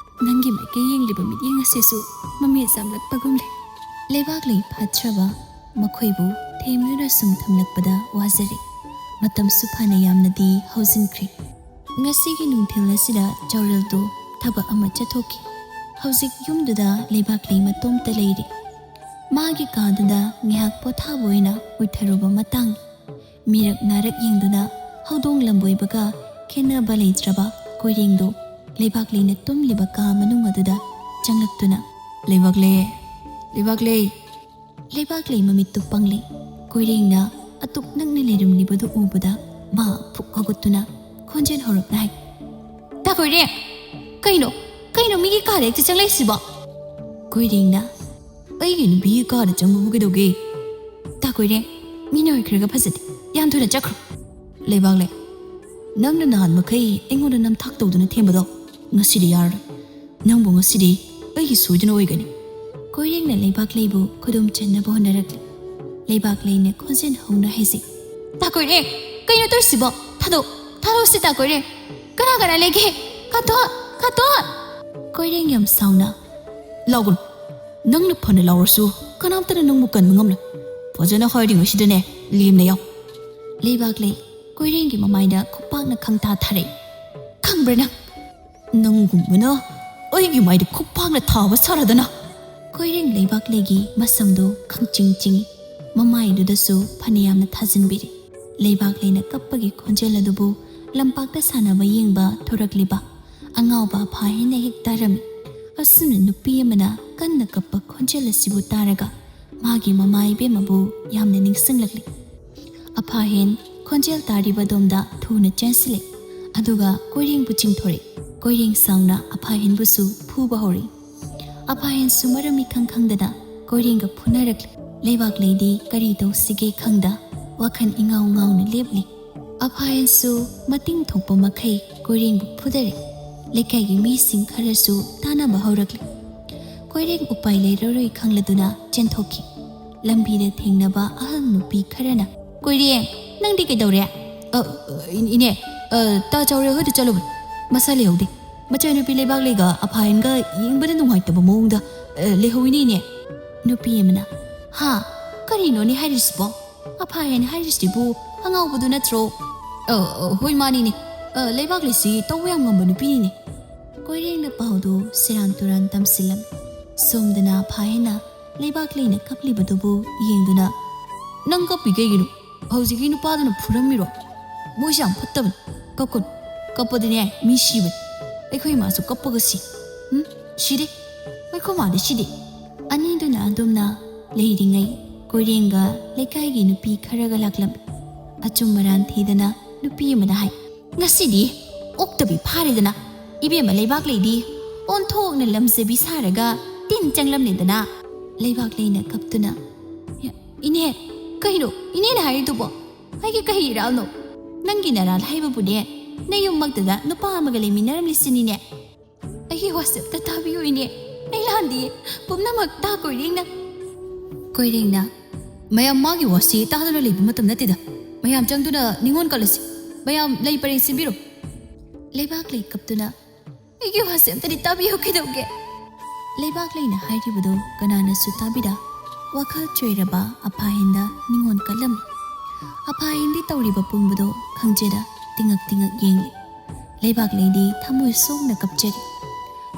ꯅꯪꯒꯤ ꯃꯥꯏꯀꯩ ꯌꯦꯡꯂꯤꯕ ꯃꯤꯠꯌꯦꯡ ꯑꯁꯤꯁꯨ ꯃꯃꯤ ꯆꯥꯝꯂꯛꯄꯒꯨꯝꯂꯦ꯫" ꯂꯩꯕꯥꯛꯂꯩ ꯐꯠꯇ꯭ꯔꯕ ꯃꯈꯣꯏꯕꯨ ꯊꯦꯝꯗꯨꯅ ꯁꯨꯝ ꯊꯝꯂꯛꯄꯗ ꯋꯥꯖꯔꯦ꯫ ꯃꯇꯝꯁꯨ ꯐꯅ ꯌꯥꯝꯅꯗꯤ ꯍꯧꯖꯤꯟꯈ꯭ꯔꯦ꯫ ꯉꯁꯤꯒꯤ ꯅꯨꯡꯊꯤꯜ ꯑꯁꯤꯗ ꯆꯧꯔꯦꯜꯗꯨ ꯊꯕꯛ ꯑꯃ ꯆꯠꯊꯣꯛꯈꯤ꯫ ꯍꯧꯖꯤꯛ ꯌꯨꯝꯗꯨꯗ ꯂꯩꯕꯥꯛꯂꯩ ꯃꯇꯣꯝꯇ ꯂꯩꯔꯤ꯫ ꯃꯥꯒꯤ ꯀꯥꯗꯨꯗ ꯉꯥꯏꯍꯥꯛ ꯄꯣꯊꯥꯕ ꯑꯣꯏꯅ ꯎꯏꯊꯔꯨꯕ ꯃꯇꯥꯡꯅꯤ꯫ ꯃꯤꯔꯛ ꯅꯥꯔꯛ ꯌꯦꯡꯗꯨꯅ ꯍꯧꯗꯣꯡ ꯂꯝꯕꯣꯏꯕꯒ ꯈꯦꯠꯅꯕ ꯂꯩꯇ꯭ꯔꯕ ꯀꯣꯏꯔꯦꯡꯗꯨ ꯂꯩꯕꯥꯛꯂꯩꯅ ꯇꯨꯝꯂꯤꯕ ꯀꯥ ꯃꯅꯨꯡ ꯑꯗꯨꯗ ꯆꯪꯂꯛꯇꯨꯅ, "ꯂꯩꯕꯥꯛꯂꯩ, ꯂꯩꯕꯥꯛꯂꯩ!" ꯂꯩꯕꯥꯛꯂꯩ ꯃꯃꯤꯠꯇꯨ ꯄꯪꯂꯤ꯫ ꯀꯣꯏꯔꯦꯡꯅ ꯑꯇꯨꯛ ꯅꯛꯅ ꯂꯩꯔꯝꯂꯤꯕꯗꯨ ꯎꯕꯗ ꯃꯥ ꯐꯨꯛ ꯍꯧꯒꯠꯇꯨꯅ ꯈꯣꯟꯖꯦꯜ ꯍꯧꯔꯞꯅ ꯍꯥꯏ, "ꯇꯥ ꯀꯣꯏꯔꯦꯡ! ꯀꯩꯅꯣ? ꯀꯩꯅꯣ ꯃꯤꯒꯤ ꯀꯥꯗ ꯍꯦꯛꯇ ꯆꯪꯂꯛꯏꯁꯤꯕꯣ?" ꯀꯣꯏꯔꯦꯡꯅ, "ꯑꯩꯒꯤ ꯅꯨꯄꯤꯒꯤ ꯀꯥꯗ ꯆꯪꯕꯕꯨ ꯀꯩꯗꯧꯒꯦ? ꯇꯥ ꯀꯣꯏꯔꯦꯡ, ꯃꯤꯅ ꯑꯣꯏꯈ꯭ꯔꯒ ꯐꯖꯗꯦ꯫ ꯌꯥꯝ ꯊꯨꯅ ꯆꯠꯈ꯭ꯔꯣ!" ꯂꯩꯕꯥꯛꯂꯩ, "ꯅꯪꯅ ꯅꯍꯥꯟ ꯃꯈꯩ ꯑꯩꯉꯣꯟꯗ ꯅꯝꯊꯥꯛ ꯇꯧꯗꯨꯅ ꯊꯦꯝꯕꯗꯣ ꯉꯁꯤꯗꯤ ꯌꯥꯔꯔꯣꯏ꯫ ꯅꯪꯕꯨ ꯉꯁꯤꯗꯤ ꯑꯩꯒꯤ ꯁꯣꯏꯗꯅ ꯑꯣꯏꯒꯅꯤ꯫" ꯀꯣꯏꯔꯦꯡꯅ ꯂꯩꯕꯥꯛꯂꯩꯕꯨ ꯈꯨꯗꯨꯝ ꯆꯟꯅꯕ ꯍꯣꯠꯅꯔꯛꯂꯤ꯫ ꯂꯩꯕꯥꯛꯂꯩꯅ ꯈꯣꯟꯖꯦꯜ ꯍꯧꯅ ꯍꯥꯏꯖꯩ, "ꯇꯥ ꯀꯣꯏꯔꯦꯡ! ꯀꯩꯅꯣ ꯇꯧꯔꯤꯁꯤꯕꯣ? ꯊꯥꯗꯣꯛ, ꯊꯥꯗꯣꯛꯁꯤ ꯇꯥ ꯀꯣꯏꯔꯦꯡ! ꯀꯅꯥ ꯀꯅꯥ ꯂꯩꯒꯦ? ꯀꯥꯊꯣꯛ, ꯀꯥꯊꯣꯛ!" ꯀꯣꯏꯔꯦꯡ ꯌꯥꯝ ꯁꯥꯎꯅ, "ꯂꯥꯎꯒꯅꯨ! ꯅꯪꯅ ꯐꯅ ꯂꯥꯎꯔꯁꯨ ꯀꯅꯥꯝꯇꯅ ꯅꯪꯕꯨ ꯀꯟꯕ ꯉꯝꯂꯣꯏ꯫ ꯐꯖꯅ ꯍꯥꯏꯔꯤꯉꯩꯁꯤꯗꯅꯦ ꯂꯦꯝꯅ ꯌꯥꯎ꯫" ꯂꯩꯕꯥꯛꯂꯩ ꯀꯣꯏꯔꯦꯡꯒꯤ ꯃꯃꯥꯏꯗ ꯈꯨꯄꯥꯛꯅ ꯈꯪꯊꯥ ꯊꯥꯔꯛꯏ꯫ "ꯈꯪꯕ꯭ꯔꯥ ꯅꯪ? ꯅꯪꯒꯨꯝꯕꯅ ꯑꯩꯒꯤ ꯃꯥꯏꯗ ꯈꯨꯄꯥꯛꯅ ꯊꯥꯕ ꯁꯥꯔꯗꯅ!" ꯀꯣꯏꯔꯦꯡ ꯂꯩꯕꯥꯛꯂꯩꯒꯤ ꯃꯁꯝꯗꯨ ꯈꯪꯆꯤꯡ ꯆꯤꯡꯏ꯫ ꯃꯃꯥꯏꯗꯨꯗꯁꯨ ꯐꯅꯌꯥꯝꯅ ꯊꯥꯖꯤꯟꯕꯤꯔꯦ꯫ ꯂꯩꯕꯥꯛꯂꯩꯅ ꯀꯞꯄꯒꯤ ꯈꯣꯟꯖꯦꯜ ꯑꯗꯨꯕꯨ ꯂꯝꯄꯥꯛꯇ ꯁꯥꯟꯅꯕ ꯌꯦꯡꯕ ꯊꯣꯔꯛꯂꯤꯕ ꯑꯉꯥꯎꯕ ꯑꯐꯥꯍꯦꯟꯅ ꯍꯦꯛ ꯇꯥꯔꯝꯃꯤ꯫ ꯑꯁꯨꯝꯅ ꯅꯨꯄꯤ ꯑꯃꯅ ꯀꯟꯅ ꯀꯞꯄ ꯈꯣꯟꯖꯦꯜ ꯑꯁꯤꯕꯨ ꯇꯥꯔꯒ ꯃꯥꯒꯤ ꯃꯃꯥ ꯏꯕꯦꯝꯃꯕꯨ ꯌꯥꯝꯅ ꯅꯤꯡꯁꯤꯡꯂꯛꯂꯤ꯫ ꯑꯐꯥꯍꯦꯟ ꯈꯣꯟꯖꯦꯜ ꯇꯥꯔꯤꯕ ꯑꯗꯣꯝꯗ ꯊꯨꯅ ꯆꯦꯟꯁꯤꯜꯂꯛꯏ꯫ ꯑꯗꯨꯒ ꯀꯣꯏꯔꯦꯡꯕꯨ ꯆꯤꯡꯊꯣꯔꯛꯏ꯫ ꯀꯣꯏꯔꯦꯡ ꯁꯥꯎꯅ ꯑꯐꯥꯍꯦꯟꯕꯨꯁꯨ ꯐꯨꯕ ꯍꯧꯔꯛꯏ꯫ ꯑꯐꯥꯍꯦꯟꯁꯨ ꯃꯔꯝ ꯏꯈꯪ ꯈꯪꯗꯅ ꯀꯣꯏꯔꯦꯡꯒ ꯐꯨꯅꯔꯛꯂꯤ꯫ ꯂꯩꯕꯥꯛꯂꯩꯗꯤ ꯀꯔꯤ ꯇꯧꯁꯤꯒꯦ ꯈꯪꯗ ꯋꯥꯈꯜ ꯏꯉꯥꯎ ꯉꯥꯎꯅ ꯂꯦꯞꯂꯤ꯫ ꯑꯐꯥꯍꯦꯟꯁꯨ ꯃꯇꯤꯡ ꯊꯣꯛꯄ ꯃꯈꯩ ꯀꯣꯏꯔꯦꯡꯕꯨ ꯐꯨꯗꯔꯛꯏ꯫ ꯂꯩꯀꯥꯏꯒꯤ ꯃꯤꯁꯤꯡ ꯈꯔꯁꯨ ꯇꯥꯟꯅꯕ ꯍꯧꯔꯛꯂꯤ꯫ ꯀꯣꯏꯔꯦꯡ ꯎꯄꯥꯏ ꯂꯩꯔꯔꯣꯏ ꯈꯪꯂꯗꯨꯅ ꯆꯦꯟꯊꯣꯛꯈꯤ꯫ ꯂꯝꯕꯤꯗ ꯊꯦꯡꯅꯕ ꯑꯍꯜ ꯅꯨꯄꯤ ꯈꯔꯅ, "ꯀꯣꯏꯔꯦꯡ, ꯅꯪꯗꯤ ꯀꯩꯗꯧꯔꯦ?" "ꯑ, ꯑ, ꯏ-, ꯏꯅꯦ, ꯑ, ꯇꯥ ꯆꯥꯎꯔꯦꯜ ꯍꯣꯏꯗ ꯆꯠꯂꯨꯕꯅꯤ꯫ ꯃꯁꯥ ꯂꯩꯍꯧꯗꯦ꯫ ꯃꯆꯥꯅꯨꯄꯤ ꯂꯩꯕꯥꯛꯂꯩꯒ ꯑꯐꯥꯍꯦꯟꯒ ꯌꯦꯡꯕꯗ ꯅꯨꯡꯉꯥꯏꯇꯕ ꯃꯑꯣꯡꯗ, ꯑ, ꯂꯩꯍꯧꯏꯅꯦ ꯏꯅꯦ꯫" ꯅꯨꯄꯤ ꯑꯃꯅ, "ꯍꯥ? ꯀꯔꯤꯅꯣꯅꯦ ꯍꯥꯏꯔꯤꯁꯤꯕꯣ? ꯑꯐꯥꯍꯦꯟ ꯍꯥꯏꯔꯤꯁꯤꯕꯨ ꯑꯉꯥꯎꯕꯗꯨ ꯅꯠꯇ꯭ꯔꯣ?" "ꯑ, ꯑ, ꯍꯣꯏ ꯃꯥꯅꯤꯅꯦ꯫ ꯑ, ꯂꯩꯕꯥꯛꯂꯩꯁꯤ ꯇꯧꯕ ꯌꯥꯝ ꯉꯝꯕ ꯅꯨꯄꯤꯅꯤꯅꯦ꯫" ꯀꯣꯏꯔꯦꯡꯅ ꯄꯥꯎꯗꯨ ꯁꯦꯔꯥꯟ ꯇꯨꯔꯥꯟ ꯇꯝꯁꯤꯜꯂꯝꯃꯤ꯫ ꯁꯣꯝꯗꯅ ꯐꯥꯍꯦꯟꯅ ꯂꯩꯕꯥꯛꯂꯩꯅ ꯀꯞꯂꯤꯕꯗꯨꯕꯨ ꯌꯦꯡꯗꯨꯅ, "ꯅꯪ ꯀꯞꯄꯤ ꯀꯩꯒꯤꯅꯣ? ꯍꯧꯖꯤꯛꯀꯤ ꯅꯨꯄꯥꯗꯨꯅ ꯐꯨꯔꯝꯃꯤꯔꯣ? ꯃꯣꯏꯁꯦ ꯌꯥꯝ ꯐꯠꯇꯕꯅꯤ꯫ ꯀꯞꯀꯅꯨ꯫ ꯀꯞꯄꯗꯤꯅꯦ, ꯃꯤ ꯁꯤꯕꯅꯤ꯫ ꯑꯩꯈꯣꯏ ꯏꯃꯥꯁꯨ ꯀꯞꯄꯒ ꯁꯤ꯫ ꯎꯝ? ꯁꯤꯗꯦ꯫ ꯑꯩꯈꯣꯏ ꯃꯥꯗꯤ ꯁꯤꯗꯦ꯫" ꯑꯅꯤꯗꯨꯅ ꯑꯗꯨꯝꯅ ꯂꯩꯔꯤꯉꯩ, ꯀꯣꯏꯔꯦꯡꯒ ꯂꯩꯀꯥꯏꯒꯤ ꯅꯨꯄꯤ ꯈꯔꯒ ꯂꯥꯛꯂꯝꯃꯤ꯫ ꯑꯆꯨꯝ ꯑꯔꯥꯟ ꯊꯤꯗꯅ ꯅꯨꯄꯤ ꯑꯃꯅ ꯍꯥꯏ, "ꯉꯁꯤꯗꯤ ꯑꯣꯛꯇꯕꯤ ꯐꯥꯔꯦꯗꯅ꯫ ꯏꯕꯦꯝꯃ ꯂꯩꯕꯥꯛꯂꯩꯗꯤ ꯑꯣꯟꯊꯣꯛꯅ ꯂꯝꯖꯕꯤ ꯁꯥꯔꯒ ꯇꯤꯟ ꯆꯪꯂꯝꯂꯦꯗꯅ꯫" ꯂꯩꯕꯥꯛꯂꯩꯅ ꯀꯞꯇꯨꯅ, "ꯏꯅꯦ, ꯀꯩꯅꯣ ꯏꯅꯦꯅ ꯍꯥꯏꯔꯤꯗꯨꯕꯣ? ꯑꯩꯒꯤ ꯀꯩ ꯏꯔꯥꯜꯅꯣ? ꯅꯪꯒꯤ ꯅꯔꯥꯜ ꯍꯥꯏꯕꯕꯨꯅꯦ, ꯅꯌꯨꯝꯃꯛꯇꯗ ꯅꯨꯄꯥ ꯑꯃꯒ ꯂꯩꯃꯤꯟꯅꯔꯝꯂꯤꯁꯤꯅꯤꯅꯦ꯫ ꯑꯩꯒꯤ ꯋꯥꯁꯦ ꯑꯝꯇ ꯇꯥꯕꯤꯌꯨ ꯏꯅꯦ꯫ ꯑꯩ ꯂꯥꯟꯗꯤꯌꯦ꯫ ꯄꯨꯝꯅꯃꯛ ꯇꯥ ꯀꯣꯏꯔꯦꯡꯅ꯫" ꯀꯣꯏꯔꯦꯡꯅ, "ꯃꯌꯥꯝ ꯃꯥꯒꯤ ꯋꯥꯁꯤ ꯇꯥꯗꯨꯅ ꯂꯩꯕ ꯃꯇꯝ ꯅꯠꯇꯦꯗ꯫ ꯃꯌꯥꯝ ꯆꯪꯗꯨꯅ ꯅꯤꯉꯣꯜ ꯀꯠꯂꯁꯤ꯫ ꯃꯌꯥꯝ ꯂꯩ ꯄꯔꯦꯡ ꯁꯤꯟꯕꯤꯔꯣ꯫" ꯂꯩꯕꯥꯛꯂꯩ ꯀꯞꯇꯨꯅ, "ꯑꯩꯒꯤ ꯋꯥꯁꯦ ꯑꯝꯇꯗꯤ ꯇꯥꯕꯤꯌꯨ ꯀꯩꯗꯧꯒꯦ?" ꯂꯩꯕꯥꯛꯂꯩꯅ ꯍꯥꯏꯔꯤꯕꯗꯨ ꯀꯅꯥꯅꯁꯨ ꯇꯥꯕꯤꯗ ꯋꯥꯈꯜ ꯆꯣꯏꯔꯕ ꯑꯐꯥꯍꯦꯟꯗ ꯅꯤꯉꯣꯜ ꯀꯠꯂꯝꯃꯤ꯫ ꯑꯐꯥꯍꯦꯟꯗꯤ ꯇꯧꯔꯤꯕ ꯄꯨꯝꯕꯗꯣ ꯈꯪꯖꯗ ꯇꯤꯉꯛ ꯇꯤꯉꯛ ꯌꯦꯡꯂꯤ꯫ ꯂꯩꯕꯥꯛꯂꯩꯗꯤ ꯊꯃꯣꯏ ꯁꯣꯛꯅ ꯀꯞꯆꯔꯤ꯫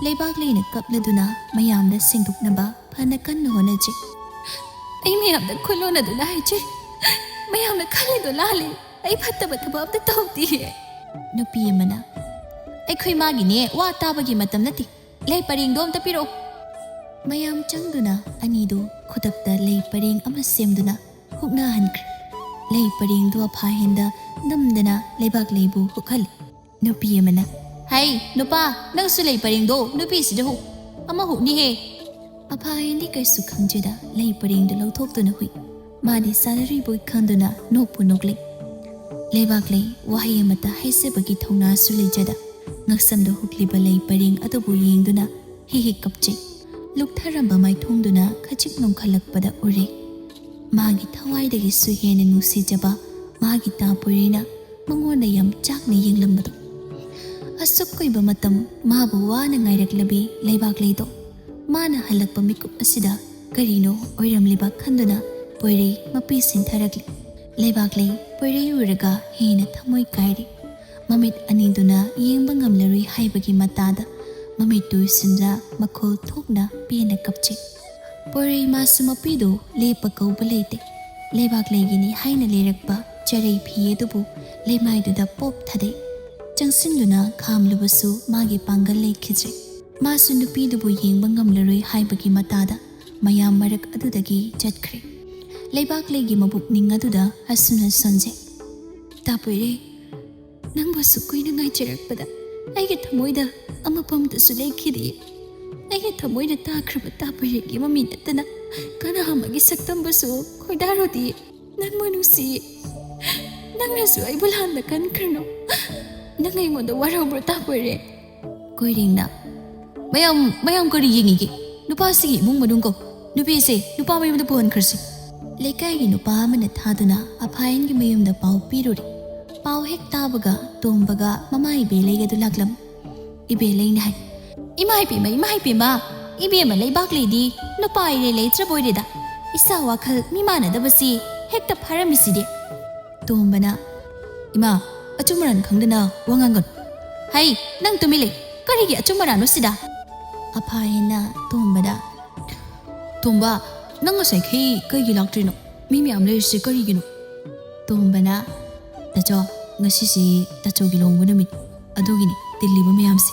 ꯂꯩꯕꯥꯛꯂꯩꯅ ꯀꯞꯂꯗꯨꯅ ꯃꯌꯥꯝꯗ ꯁꯦꯡꯗꯣꯛꯅꯕ ꯐꯅ ꯀꯟꯅ ꯍꯣꯠꯅꯖꯩ꯫ "ꯑꯩ ꯃꯌꯥꯝꯗ ꯈꯨꯂꯣꯟꯅꯗꯨꯅ ꯍꯥꯏꯖꯩ, ꯃꯌꯥꯝꯅ ꯈꯜꯂꯤꯗꯣ ꯂꯥꯜꯂꯤ꯫ ꯑꯩ ꯐꯠꯇꯕ ꯊꯕꯛ ꯑꯝꯇ ꯇꯧꯗꯤꯌꯦ꯫" ꯅꯨꯄꯤ ꯑꯃꯅ, "ꯑꯩꯈꯣꯏ ꯃꯥꯒꯤꯅꯦ ꯋꯥ ꯇꯥꯕꯒꯤ ꯃꯇꯝ ꯅꯠꯇꯦ꯫ ꯂꯩ ꯄꯔꯦꯡꯗꯣ ꯑꯝꯇ ꯄꯤꯔꯛꯑꯣ꯫" ꯃꯌꯥꯝ ꯆꯪꯗꯨꯅ ꯑꯅꯤꯗꯨ ꯈꯨꯗꯛꯇ ꯂꯩ ꯄꯔꯦꯡ ꯑꯃ ꯁꯦꯝꯗꯨꯅ ꯍꯨꯛꯅꯍꯟꯈ꯭ꯔꯦ꯫ ꯂꯩ ꯄꯔꯦꯡꯗꯨ ꯑꯐꯥꯍꯦꯟꯗ ꯅꯝꯗꯅ ꯂꯩꯕꯥꯛꯂꯩꯕꯨ ꯍꯨꯛꯍꯜꯂꯤ꯫ ꯅꯨꯄꯤ ꯑꯃꯅ, "ꯍꯩ, ꯅꯨꯄꯥ, ꯅꯪꯁꯨ ꯂꯩ ꯄꯔꯦꯡꯗꯣ ꯅꯨꯄꯤꯁꯤꯗ ꯍꯨꯛ꯫ ꯑꯃ ꯍꯨꯛꯅꯤꯍꯦ꯫" ꯑꯐꯥꯍꯦꯟꯗꯤ ꯀꯩꯁꯨ ꯈꯪꯖꯗ ꯂꯩ ꯄꯔꯦꯡꯗꯨ ꯂꯧꯊꯣꯛꯇꯨꯅ ꯍꯨꯏ꯫ ꯃꯥꯗꯤ ꯆꯥꯅꯔꯤꯕꯣꯏ ꯈꯟꯗꯨꯅ ꯅꯣꯛꯄꯨ ꯅꯣꯛꯂꯤ꯫ ꯂꯩꯕꯥꯛꯂꯩ ꯋꯥꯍꯩ ꯑꯃꯠꯇ ꯍꯥꯏꯖꯕꯒꯤ ꯊꯧꯅꯥꯁꯨ ꯂꯩꯖꯗ ꯉꯛꯁꯝꯗ ꯍꯨꯛꯂꯤꯕ ꯂꯩ ꯄꯔꯦꯡ ꯑꯗꯨꯕꯨ ꯌꯦꯡꯗꯨꯅ ꯍꯤ ꯍꯤ ꯀꯞꯆꯩ꯫ ꯂꯨꯞꯊꯔꯝꯕ ꯃꯥꯏꯊꯣꯡꯗꯨꯅ ꯈꯖꯤꯛ ꯅꯣꯡꯈꯠꯂꯛꯄꯗ ꯎꯔꯦ꯫ ꯃꯥꯒꯤ ꯊꯋꯥꯏꯗꯒꯤꯁꯨ ꯍꯦꯟꯅ ꯅꯨꯡꯁꯤꯖꯕ ꯃꯥꯒꯤ ꯇꯥ ꯄꯣꯏꯔꯩꯅ ꯃꯉꯣꯟꯗ ꯌꯥꯝ ꯆꯥꯛꯅ ꯌꯦꯡꯂꯝꯕꯗꯣ꯫ ꯑꯁꯨꯛ ꯀꯨꯏꯕ ꯃꯇꯝ ꯃꯥꯕꯨ ꯋꯥꯅ ꯉꯥꯏꯔꯛꯂꯕꯤ ꯂꯩꯕꯥꯛꯂꯩꯗꯣ ꯃꯥꯅ ꯍꯜꯂꯛꯄ ꯃꯤꯀꯨꯞ ꯑꯁꯤꯗ ꯀꯔꯤꯅꯣ ꯑꯣꯏꯔꯝꯂꯤꯕ ꯈꯟꯗꯨꯅ ꯄꯣꯏꯔꯩ ꯃꯄꯤ ꯁꯤꯟꯊꯔꯛꯂꯤ꯫ ꯂꯩꯕꯥꯛꯂꯩ ꯄꯣꯏꯔꯩ ꯎꯔꯒ ꯍꯦꯟꯅ ꯊꯃꯣꯏ ꯀꯥꯏꯔꯤ꯫ ꯃꯃꯤꯠ ꯑꯅꯤꯗꯨꯅ ꯌꯦꯡꯕ ꯉꯝꯂꯔꯣꯏ ꯍꯥꯏꯕꯒꯤ ꯃꯇꯥꯗ ꯃꯃꯤꯠꯇꯨ ꯎꯏꯁꯤꯟꯗꯨꯅ ꯃꯈꯣꯜ ꯊꯣꯛꯅ ꯄꯦꯟꯅ ꯀꯞꯆꯩ꯫ ꯄꯣꯏꯔꯩꯃꯥꯁꯨ ꯃꯄꯤꯗꯨ ꯂꯦꯞꯄ ꯀꯧꯕ ꯂꯩꯇꯦ꯫ ꯂꯩꯕꯥꯛꯂꯩꯒꯤꯅꯤ ꯍꯥꯏꯅ ꯂꯩꯔꯛꯄ ꯆꯔꯩ ꯐꯤ ꯑꯗꯨꯕꯨ ꯂꯩꯃꯥꯏꯗꯨꯗ ꯄꯣꯞ ꯊꯥꯗꯩ꯫ ꯆꯪꯁꯤꯟꯗꯨꯅ ꯈꯥꯝꯂꯨꯕꯁꯨ ꯃꯥꯒꯤ ꯄꯥꯡꯒꯜ ꯂꯩꯈꯤꯗ꯭ꯔꯦ꯫ ꯃꯥꯁꯨ ꯅꯨꯄꯤꯗꯨꯕꯨ ꯌꯦꯡꯕ ꯉꯝꯂꯔꯣꯏ ꯍꯥꯏꯕꯒꯤ ꯃꯇꯥꯗ ꯃꯌꯥꯝ ꯃꯔꯛ ꯑꯗꯨꯗꯒꯤ ꯆꯠꯈ꯭ꯔꯦ꯫ ꯂꯩꯕꯥꯛꯂꯩꯒꯤ ꯃꯕꯨꯛꯅꯤꯡ ꯑꯗꯨꯗ ꯍꯁꯨꯅ ꯁꯣꯟꯖꯩ꯫ "ꯇꯥꯄꯣꯏꯔꯦ, ꯅꯪꯕꯨ ꯑꯁꯨꯛ ꯀꯨꯏꯅ ꯉꯥꯏꯖꯔꯛꯄꯗ ꯑꯩꯒꯤ ꯊꯃꯣꯏꯗ ꯑꯃꯄꯝꯇꯁꯨ ꯂꯩꯈꯤꯗꯦ꯫ ꯑꯩꯒꯤ ꯊꯃꯣꯏꯅ ꯇꯥꯈ꯭ꯔꯕ ꯇꯥꯄꯣꯏꯔꯦꯒꯤ ꯃꯃꯤ ꯅꯠꯇꯅ ꯀꯅꯥ ꯑꯃꯒꯤ ꯁꯛꯇꯝꯕꯨꯁꯨ ꯈꯣꯏꯗꯥꯔꯨꯗꯦ꯫ ꯅꯪꯕꯨ ꯅꯨꯡꯁꯤꯌꯦ꯫ ꯅꯪꯅꯁꯨ ꯑꯩꯕꯨ ꯂꯥꯟꯅ ꯈꯟꯈ꯭ꯔꯅꯨ꯫ ꯅꯪ ꯑꯩꯉꯣꯟꯗ ꯋꯥꯔꯧꯕ꯭ꯔꯣ, ꯇꯥꯄꯣꯏꯔꯦ?" ꯀꯣꯏꯔꯦꯡꯅ, "ꯃꯌꯥꯝ, ꯃꯌꯥꯝ ꯀꯔꯤ ꯌꯦꯡꯉꯤꯒꯦ? ꯅꯨꯄꯥꯁꯤꯒꯤ ꯏꯃꯨꯡ ꯃꯅꯨꯡ ꯀꯧ꯫ ꯅꯨꯄꯤꯁꯦ ꯅꯨꯄꯥ ꯃꯌꯨꯝꯗ ꯄꯨꯍꯟꯈ꯭ꯔꯁꯤ꯫" ꯂꯩꯀꯥꯏꯒꯤ ꯅꯨꯄꯥ ꯑꯃꯅ ꯊꯥꯗꯨꯅ ꯑꯐꯥꯏꯟꯒꯤ ꯃꯌꯨꯝꯗ ꯄꯥꯎ ꯄꯤꯔꯨꯔꯦ꯫ ꯄꯥꯎ ꯍꯦꯛ ꯇꯥꯕꯒ ꯇꯣꯝꯕꯒ ꯃꯃꯥ ꯏꯕꯦꯂꯩꯒꯗꯨ ꯂꯥꯛꯂꯝ꯫ ꯏꯕꯦꯂꯩꯅ ꯍꯥꯏ, "ꯏꯃꯥ ꯏꯄꯦꯝꯃ, ꯏꯃꯥ ꯏꯄꯦꯝꯃ, ꯏꯕꯦꯝꯃ ꯂꯩꯕꯥꯛꯂꯩꯗꯤ ꯅꯨꯄꯥ ꯏꯔꯩ ꯂꯩꯇ꯭ꯔꯕ ꯑꯣꯏꯔꯦꯗ꯫ ꯏꯆꯥ ꯋꯥꯈꯜ ꯃꯤ ꯃꯥꯟꯅꯗꯕꯁꯤ ꯍꯦꯛꯇ ꯐꯥꯔꯝꯃꯤꯁꯤꯗꯤ꯫" ꯇꯣꯝꯕꯅ, "ꯏꯃꯥ, ꯑꯆꯨꯝ ꯑꯔꯥꯟ ꯈꯪꯗꯅ ꯋꯥ ꯉꯥꯡꯒꯅꯨ꯫ ꯍꯩ, ꯅꯪ ꯇꯨꯃꯤꯟ ꯂꯩ꯫ ꯀꯔꯤꯒꯤ ꯑꯆꯨꯝ ꯑꯔꯥꯟꯅꯣ ꯁꯤꯗ?" ꯑꯐꯥꯏꯟꯅ ꯇꯣꯝꯕꯗ, "ꯇꯣꯝꯕ, ꯅꯪ ꯉꯁꯥꯏꯈꯩ ꯀꯩꯒꯤ ꯂꯥꯛꯇ꯭ꯔꯤꯅꯣ? ꯃꯤ ꯃꯌꯥꯝ ꯂꯩꯔꯤꯁꯦ ꯀꯔꯤꯒꯤꯅꯣ?" ꯇꯣꯝꯕꯅ, "ꯇꯥꯆꯧ, ꯉꯁꯤꯁꯦ ꯇꯥꯆꯧꯒꯤ ꯂꯨꯍꯣꯡꯕ ꯅꯨꯃꯤꯠ, ꯑꯗꯨꯒꯤꯅꯤ ꯇꯤꯜꯂꯤꯕ ꯃꯌꯥꯝꯁꯦ꯫"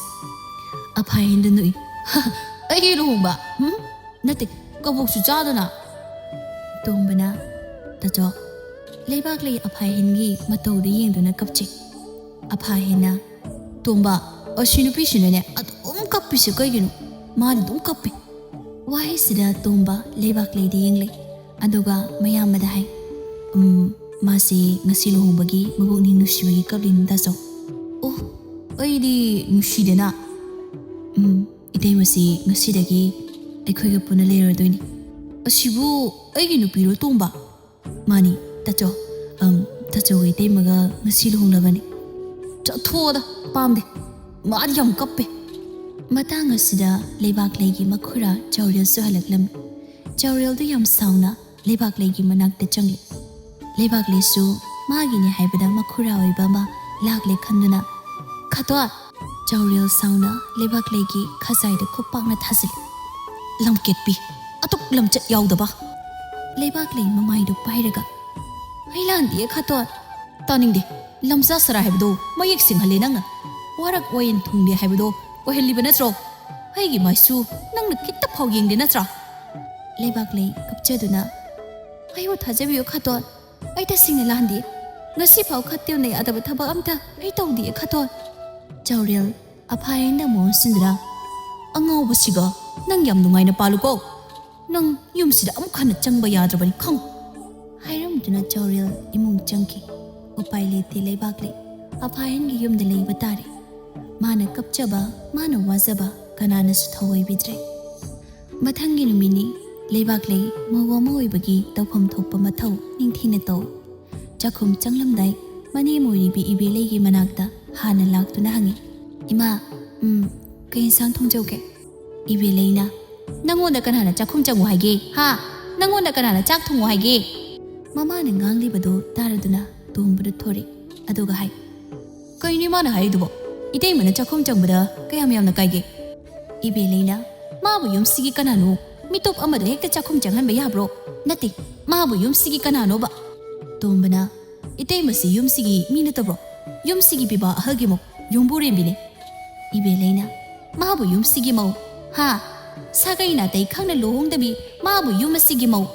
ꯑꯐꯥꯏꯟꯗ ꯅꯣꯛꯏ꯫ "ꯑꯩꯒꯤ ꯂꯨꯍꯣꯡꯕ? ꯍꯨꯝ? ꯅꯠꯇꯦ, ꯀꯕꯣꯛꯁꯨ ꯆꯥꯗꯅ꯫" ꯇꯣꯝꯕꯅ, "ꯇꯥꯆꯧ꯫" ꯂꯩꯕꯥꯛꯂꯩ ꯑꯐꯥꯏꯍꯦꯟꯒꯤ ꯃꯇꯧꯗ ꯌꯦꯡꯗꯨꯅ ꯀꯞꯆꯩ꯫ ꯑꯐꯥꯏꯍꯦꯟꯅ, "ꯇꯣꯝꯕ, ꯑꯁꯤ ꯅꯨꯄꯤꯁꯤꯅꯅꯦ ꯑꯗꯨꯝ ꯀꯞꯄꯤꯁꯦ ꯀꯩꯒꯤꯅꯣ? ꯃꯥꯗꯤ ꯑꯗꯨꯝ ꯀꯞꯄꯤ꯫" ꯋꯥꯍꯩꯁꯤꯗ ꯇꯣꯝꯕ ꯂꯩꯕꯥꯛꯂꯩꯗ ꯌꯦꯡꯂꯩ꯫ ꯑꯗꯨꯒ ꯃꯌꯥꯝꯕꯗ ꯍꯥꯏ, "ꯎꯝ, ꯃꯥꯁꯦ ꯉꯁꯤ ꯂꯨꯍꯣꯡꯕꯒꯤ ꯃꯕꯨꯛꯅꯤꯡ ꯅꯨꯡꯁꯤꯕꯒꯤ ꯀꯞꯂꯤꯅꯤ ꯇꯥꯆꯧ꯫" "ꯑꯣ, ꯑꯩꯗꯤ ꯅꯨꯡꯁꯤꯗꯅ꯫" "ꯎꯝ, ꯏꯇꯩꯃꯁꯤ ꯉꯁꯤꯗꯒꯤ ꯑꯩꯈꯣꯏꯒ ꯄꯨꯟꯅ ꯂꯩꯔꯗꯣꯏꯅꯤ꯫" "ꯑꯁꯤꯕꯨ ꯑꯩꯒꯤ ꯅꯨꯄꯤꯔꯣ ꯇꯣꯝꯕ?" "ꯃꯥꯅꯤ, ꯇꯥꯆꯧ꯫ ꯑꯝ, ꯇꯥꯆꯧꯒ ꯏꯇꯩꯃꯒ ꯉꯁꯤ ꯂꯨꯍꯣꯡꯂꯕꯅꯤ꯫" "ꯆꯠꯊꯣꯛꯑꯣꯗ, ꯄꯥꯝꯗꯦ꯫ ꯃꯥꯗꯤ ꯌꯥꯝ ꯀꯞꯄꯦ꯫" ꯃꯇꯥꯡ ꯑꯁꯤꯗ ꯂꯩꯕꯥꯛꯂꯩꯒꯤ ꯃꯈꯨꯔꯥ ꯆꯥꯎꯔꯦꯜꯁꯨ ꯍꯜꯂꯛꯂꯝꯃꯤ꯫ ꯆꯥꯎꯔꯦꯜꯗꯨ ꯌꯥꯝ ꯁꯥꯎꯅ ꯂꯩꯕꯥꯛꯂꯩꯒꯤ ꯃꯅꯥꯛꯇ ꯆꯪꯂꯦ꯫ ꯂꯩꯕꯥꯛꯂꯩꯁꯨ ꯃꯥꯒꯤꯅꯤ ꯍꯥꯏꯕꯗ ꯃꯈꯨꯔꯥ ꯑꯣꯏꯕ ꯑꯃ ꯂꯥꯛꯂꯦ ꯈꯟꯗꯨꯅ, "ꯈꯥꯇꯣꯟ!" ꯆꯥꯎꯔꯦꯜ ꯁꯥꯎꯅ ꯂꯩꯕꯥꯛꯂꯩꯒꯤ ꯈꯖꯥꯏꯗ ꯈꯨꯠ ꯄꯥꯛꯅ ꯊꯥꯖꯤꯜꯂꯤ꯫ "ꯂꯝꯀꯦꯠꯄꯤ, ꯑꯗꯨꯛ ꯂꯝꯆꯠ ꯌꯥꯎꯗꯕ!" ꯂꯩꯕꯥꯛꯂꯩ ꯃꯃꯥꯏꯗꯨ ꯄꯥꯏꯔꯒ, "ꯑꯩ ꯂꯥꯟꯗꯤꯌꯦ ꯈꯥꯇꯣꯟ!" "ꯇꯥꯅꯤꯡꯗꯦ꯫ ꯂꯝꯖꯥ ꯁꯔꯥ ꯍꯥꯏꯕꯗꯣ ꯃꯌꯦꯛ ꯁꯦꯡꯍꯜꯂꯦ ꯅꯪꯅ꯫ ꯋꯥꯔꯛ ꯋꯥꯌꯦꯟ ꯊꯨꯡꯗꯦ ꯍꯥꯏꯕꯗꯣ ꯑꯣꯏꯍꯜꯂꯤꯕ ꯅꯠꯇ꯭ꯔꯣ? ꯑꯩꯒꯤ ꯃꯥꯏꯁꯨ ꯅꯪꯅ ꯈꯤꯠꯇ ꯐꯥꯎ ꯌꯦꯡꯗꯦ ꯅꯠꯇ꯭ꯔꯥ?" ꯂꯩꯕꯥꯛꯂꯩ ꯀꯞꯆꯗꯨꯅ, "ꯑꯩꯕꯨ ꯊꯥꯖꯕꯤꯌꯨ ꯈꯥꯇꯣꯟ꯫ ꯑꯩ ꯇꯁꯦꯡꯅ ꯂꯥꯟꯗꯦ꯫ ꯉꯁꯤꯐꯥꯎ ꯈꯠꯇꯦꯝꯅ ꯌꯥꯗꯕ ꯊꯕꯛ ꯑꯝꯇ ꯑꯩ ꯇꯧꯗꯤꯌꯦ ꯈꯥꯇꯣꯟ!" ꯆꯥꯎꯔꯦꯜ ꯑꯐꯥꯌꯦꯟꯗ ꯑꯃꯨꯛ ꯑꯣꯟꯁꯤꯟꯗꯨꯅ, "ꯑꯉꯥꯎꯕꯁꯤꯒ ꯅꯪ ꯌꯥꯝ ꯅꯨꯡꯉꯥꯏꯅ ꯄꯥꯜꯂꯨꯀꯣ꯫ ꯅꯪ ꯌꯨꯝꯁꯤꯗ ꯑꯃꯨꯛ ꯍꯟꯅ ꯆꯪꯕ ꯌꯥꯗ꯭ꯔꯕꯅꯤ ꯈꯪꯉꯨ!" ꯍꯥꯏꯔꯝꯗꯨꯅ ꯆꯥꯎꯔꯦꯜ ꯏꯃꯨꯡ ꯆꯪꯈꯤ꯫ ꯎꯄꯥꯏ ꯂꯩꯇꯦ ꯂꯩꯕꯥꯛꯂꯩ꯫ ꯑꯐꯥꯌꯦꯟꯒꯤ ꯌꯨꯝꯗ ꯂꯩꯕ ꯇꯥꯔꯦ꯫ ꯃꯥꯅ ꯀꯞꯆꯕ, ꯃꯥꯅ ꯋꯥꯖꯕ ꯀꯅꯥꯅꯁꯨ ꯊꯧꯑꯣꯏꯕꯤꯗ꯭ꯔꯦ꯫ ꯃꯊꯪꯒꯤ ꯅꯨꯃꯤꯠꯅꯤ꯫ ꯂꯩꯕꯥꯛꯂꯩ ꯃꯧ ꯑꯃ ꯑꯣꯏꯕꯒꯤ ꯇꯧꯐꯝ ꯊꯣꯛꯄ ꯃꯊꯧ ꯅꯤꯡꯊꯤꯅ ꯇꯧ꯫ ꯆꯥꯛꯈꯨꯝ ꯆꯪꯂꯝꯗꯥꯏ ꯃꯅꯦꯝ ꯑꯣꯏꯔꯤꯕꯤ ꯏꯕꯦꯂꯩꯒꯤ ꯃꯅꯥꯛꯇ ꯍꯥꯟꯅ ꯂꯥꯛꯇꯨꯅ ꯍꯪꯉꯤ, "ꯏꯃꯥ, ꯎꯝ, ꯀꯩ ꯏꯟꯁꯥꯡ ꯊꯣꯡꯖꯧꯒꯦ?" ꯏꯕꯦꯂꯩꯅ, "ꯅꯪꯉꯣꯟꯗ ꯀꯅꯥꯅ ꯆꯥꯛꯈꯨꯝ ꯆꯪꯉꯨ ꯍꯥꯏꯒꯦ? ꯍꯥ? ꯅꯪꯉꯣꯟꯗ ꯀꯅꯥꯅ ꯆꯥꯛ ꯊꯣꯡꯉꯨ ꯍꯥꯏꯒꯦ?" ꯃꯃꯥꯅ ꯉꯥꯡꯂꯤꯕꯗꯨ ꯇꯥꯔꯗꯨꯅ ꯇꯣꯝꯕꯗꯨ ꯊꯣꯔꯛꯏ꯫ ꯑꯗꯨꯒ ꯍꯥꯏ, "ꯀꯩꯅꯣ ꯏꯃꯥꯅ ꯍꯥꯏꯔꯤꯗꯨꯕꯣ? ꯏꯇꯩꯃꯅ ꯆꯥꯛꯈꯨꯝ ꯆꯪꯕꯗ ꯀꯌꯥꯝ ꯌꯥꯝꯅ ꯀꯥꯏꯒꯦ?" ꯏꯕꯦꯂꯩꯅ, "ꯃꯥꯕꯨ ꯌꯨꯝꯁꯤꯒꯤ ꯀꯅꯥꯅꯣ? ꯃꯤꯇꯣꯞ ꯑꯃꯗ ꯍꯦꯛꯇ ꯆꯥꯛꯈꯨꯝ ꯆꯪꯍꯟꯕ ꯌꯥꯕ꯭ꯔꯣ? ꯅꯠꯇꯦ, ꯃꯥꯕꯨ ꯌꯨꯝꯁꯤꯒꯤ ꯀꯅꯥꯅꯣꯕ?" ꯇꯣꯝꯕꯅ, "ꯏꯇꯩꯃꯁꯤ ꯌꯨꯝꯁꯤꯒꯤ ꯃꯤ ꯅꯠꯇꯕ꯭ꯔꯣ? ꯌꯨꯝꯁꯤꯒꯤ ꯄꯤꯕꯥ ꯑꯍꯜꯒꯤ ꯃꯧ, ꯌꯨꯝꯕꯨꯔꯦꯝꯕꯤꯅꯤ꯫" ꯏꯕꯦꯂꯩꯅ, "ꯃꯥꯕꯨ ꯌꯨꯝꯁꯤꯒꯤ ꯃꯧ? ꯍꯥ? ꯁꯥꯒꯩ ꯅꯥꯇꯩ ꯈꯪꯅ ꯂꯨꯍꯣꯡꯗꯕꯤ ꯃꯥꯕꯨ ꯌꯨꯝ ꯑꯁꯤꯒꯤ ꯃꯧ?"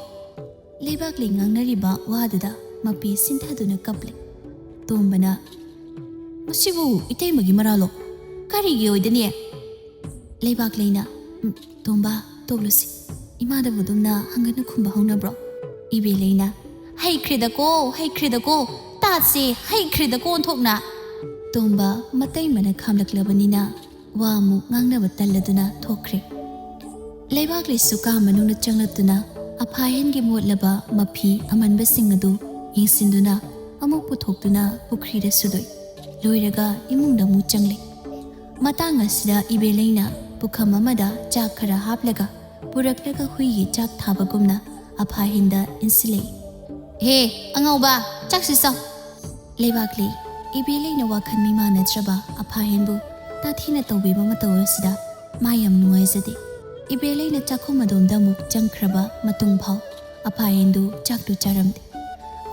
ꯂꯩꯕꯥꯛꯂꯩ ꯉꯥꯡꯅꯔꯤꯕ ꯋꯥꯗꯨꯗ ꯃꯄꯤ ꯁꯤꯟꯊꯗꯨꯅ ꯀꯞꯂꯦ꯫ ꯇꯣꯝꯕꯅ, "ꯃꯁꯤꯕꯨ ꯏꯇꯩꯃꯒꯤ ꯃꯔꯥꯜꯂꯣ? ꯀꯔꯤꯒꯤ ꯑꯣꯏꯗꯅꯤ?" ꯂꯩꯕꯥꯛꯂꯩꯅ, "ꯎꯝ, ꯇꯣꯝꯕ, ꯇꯣꯛꯂꯨꯁꯤ꯫ ꯏꯃꯥꯗꯕꯨ ꯑꯗꯨꯝꯅ ꯍꯪꯒꯠꯅ ꯈꯨꯝꯕ ꯍꯧꯅꯕ꯭ꯔꯣ?" ꯏꯕꯦꯂꯩꯅ, "ꯍꯩꯈ꯭ꯔꯦꯗꯀꯣ, ꯍꯩꯈ꯭ꯔꯦꯗꯀꯣ, ꯇꯥꯠꯁꯦ ꯍꯩꯈ꯭ꯔꯦꯗꯀꯣ ꯑꯣꯟꯊꯣꯛꯅ!" ꯇꯣꯝꯕ ꯃꯇꯩꯃꯅ ꯈꯥꯝꯂꯛꯂꯕꯅꯤꯅ ꯋꯥ ꯑꯃꯨꯛ ꯉꯥꯡꯅꯕ ꯇꯜꯂꯗꯨꯅ ꯊꯣꯛꯈ꯭ꯔꯦ꯫ ꯂꯩꯕꯥꯛꯂꯩꯁꯨ ꯀꯥ ꯃꯅꯨꯡꯗ ꯆꯪꯂꯛꯇꯨꯅ ꯑꯐꯥꯍꯦꯟꯒꯤ ꯃꯣꯠꯂꯕ ꯃꯐꯤ ꯑꯃꯟꯕꯁꯤꯡ ꯑꯗꯨ ꯌꯦꯡꯁꯤꯟꯗꯨꯅ ꯑꯃꯨꯛ ꯄꯨꯊꯣꯛꯇꯨꯅ ꯄꯨꯈ꯭ꯔꯤꯗ ꯁꯨꯗꯣꯛꯏ꯫ ꯂꯣꯏꯔꯒ ꯏꯃꯨꯡꯗ ꯑꯃꯨꯛ ꯆꯪꯂꯦ꯫ ꯃꯇꯥꯡ ꯑꯁꯤꯗ ꯏꯕꯦꯂꯩꯅ ꯄꯨꯈꯝ ꯑꯃꯗ ꯆꯥꯛ ꯈꯔ ꯍꯥꯞꯂꯒ ꯄꯨꯔꯛꯂꯒ ꯍꯨꯏꯒꯤ ꯆꯥꯛ ꯊꯥꯕꯒꯨꯝꯅ ꯑꯐꯥꯍꯦꯟꯗ ꯏꯟꯁꯤꯜꯂꯛꯏ꯫ "ꯍꯦ, ꯑꯉꯥꯎꯕ, ꯆꯥꯛꯁꯤ ꯆꯥꯎ꯫" ꯂꯩꯕꯥꯛꯂꯩ ꯏꯕꯦꯂꯩꯅ ꯋꯥꯈꯜ ꯃꯤꯃꯥꯟꯅꯗ꯭ꯔꯕ ꯑꯐꯥꯍꯦꯟꯕꯨ ꯇꯥꯊꯤꯅ ꯇꯧꯕꯤꯕ ꯃꯇꯧ ꯑꯁꯤꯗ ꯃꯥ ꯌꯥꯝ ꯅꯨꯡꯉꯥꯏꯖꯗꯦ꯫ ꯏꯕꯦꯂꯩꯅ ꯆꯥꯛꯈꯨꯝ ꯑꯗꯣꯝꯗ ꯑꯃꯨꯛ ꯆꯪꯈ꯭ꯔꯕ ꯃꯇꯨꯡ ꯐꯥꯎ ꯑꯐꯥꯍꯦꯟꯗꯨ ꯆꯥꯛꯇꯨ ꯆꯥꯔꯝꯗꯦ꯫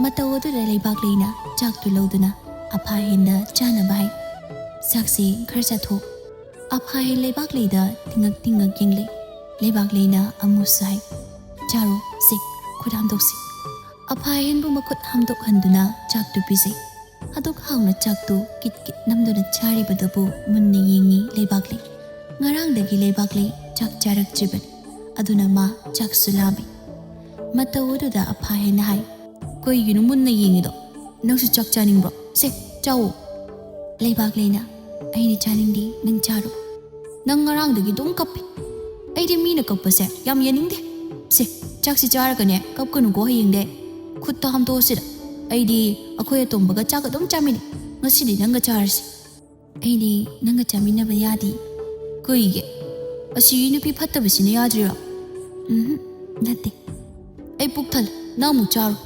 ꯃꯇꯧ ꯑꯗꯨꯗ ꯂꯩꯕꯥꯛꯂꯩꯅ ꯆꯥꯛꯇꯨ ꯂꯧꯗꯨꯅ ꯑꯐꯥꯍꯦꯟꯗ ꯆꯥꯅꯕ ꯍꯥꯏ꯫ "ꯆꯥꯛꯁꯦ ꯈꯔ ꯆꯥꯊꯣꯛ꯫" ꯑꯐꯥꯍꯦꯟ ꯂꯩꯕꯥꯛꯂꯩꯗ ꯇꯤꯡꯉꯛ ꯇꯤꯡꯉꯛ ꯌꯦꯡꯂꯦ꯫ ꯂꯩꯕꯥꯛꯂꯩꯅ ꯑꯃꯨꯛꯁꯨ ꯍꯥꯏ, "ꯆꯥꯔꯣ, ꯁꯦ, ꯈꯨꯠ ꯍꯥꯝꯗꯣꯛꯁꯤ꯫" ꯑꯐꯥꯍꯦꯟꯕꯨ ꯃꯈꯨꯠ ꯍꯥꯝꯗꯣꯛꯍꯟꯗꯨꯅ ꯆꯥꯛꯇꯨ ꯄꯤꯖꯩ꯫ ꯑꯗꯨꯛ ꯍꯥꯎꯅ ꯆꯥꯛꯇꯨ ꯀꯤꯠ ꯀꯤꯠ ꯅꯝꯗꯨꯅ ꯆꯥꯔꯤꯕꯗꯨꯕꯨ ꯃꯨꯟꯅ ꯌꯦꯡꯉꯤ ꯂꯩꯕꯥꯛꯂꯩ꯫ ꯉꯔꯥꯡꯗꯒꯤ ꯂꯩꯕꯥꯛꯂꯩ ꯆꯥꯛ ꯆꯥꯔꯛꯇ꯭ꯔꯤꯕꯅꯤ꯫ ꯑꯗꯨꯅ ꯃꯥ ꯆꯥꯛꯁꯨ ꯂꯥꯝꯃꯤ꯫ ꯃꯇꯧ ꯑꯗꯨꯗ ꯑꯐꯥꯍꯦꯟꯅ ꯍꯥꯏ, "ꯀꯩꯒꯤꯅꯣ ꯃꯨꯟꯅ ꯌꯦꯡꯉꯤꯗꯣ? ꯅꯪꯁꯨ ꯆꯥꯛ ꯆꯥꯅꯤꯡꯕ꯭ꯔꯣ? ꯁꯦ, ꯆꯥꯋꯣ꯫" ꯂꯩꯕꯥꯛꯂꯩꯅ, "ꯑꯩꯅ ꯆꯥꯅꯤꯡꯗꯦ, ꯅꯪ ꯆꯥꯔꯣ꯫" "ꯅꯪ ꯉꯔꯥꯡꯗꯒꯤ ꯑꯗꯨꯝ ꯀꯞꯄꯤ꯫ ꯑꯩꯗꯤ ꯃꯤꯅ ꯀꯞꯄꯁꯦ ꯌꯥꯝ ꯌꯦꯡꯅꯤꯡꯗꯦ꯫ ꯁꯦ, ꯆꯥꯛꯁꯤ ꯆꯥꯔꯒꯅꯦ ꯀꯞꯀꯅꯨꯀꯣ ꯍꯌꯦꯡꯗꯩ꯫ ꯈꯨꯠꯇ ꯍꯥꯝꯗꯣꯛꯑꯁꯤꯗ꯫ ꯑꯩꯗꯤ ꯑꯩꯈꯣꯏ ꯑꯇꯣꯝꯕꯒ ꯆꯥꯛ ꯑꯗꯨꯝ ꯆꯥꯃꯤꯟꯅꯩ꯫ ꯉꯁꯤꯗꯤ ꯅꯪꯒ ꯆꯥꯔꯁꯤ꯫" "ꯑꯩꯗꯤ ꯅꯪꯒ ꯆꯥꯃꯤꯟꯅꯕ ꯌꯥꯗꯦ꯫" "ꯀꯩꯒꯤ? ꯑꯁꯤꯒꯤ ꯅꯨꯄꯤ ꯐꯠꯇꯕꯁꯤꯅ ꯌꯥꯗ꯭ꯔꯤꯔꯣ?" "ꯎꯝꯍꯨꯝ, ꯅꯠꯇꯦ꯫" "ꯑꯩ ꯄꯨꯛ ꯊꯜꯂꯦ, ꯅꯪ ꯑꯃꯨꯛ ꯆꯥꯔꯣ꯫"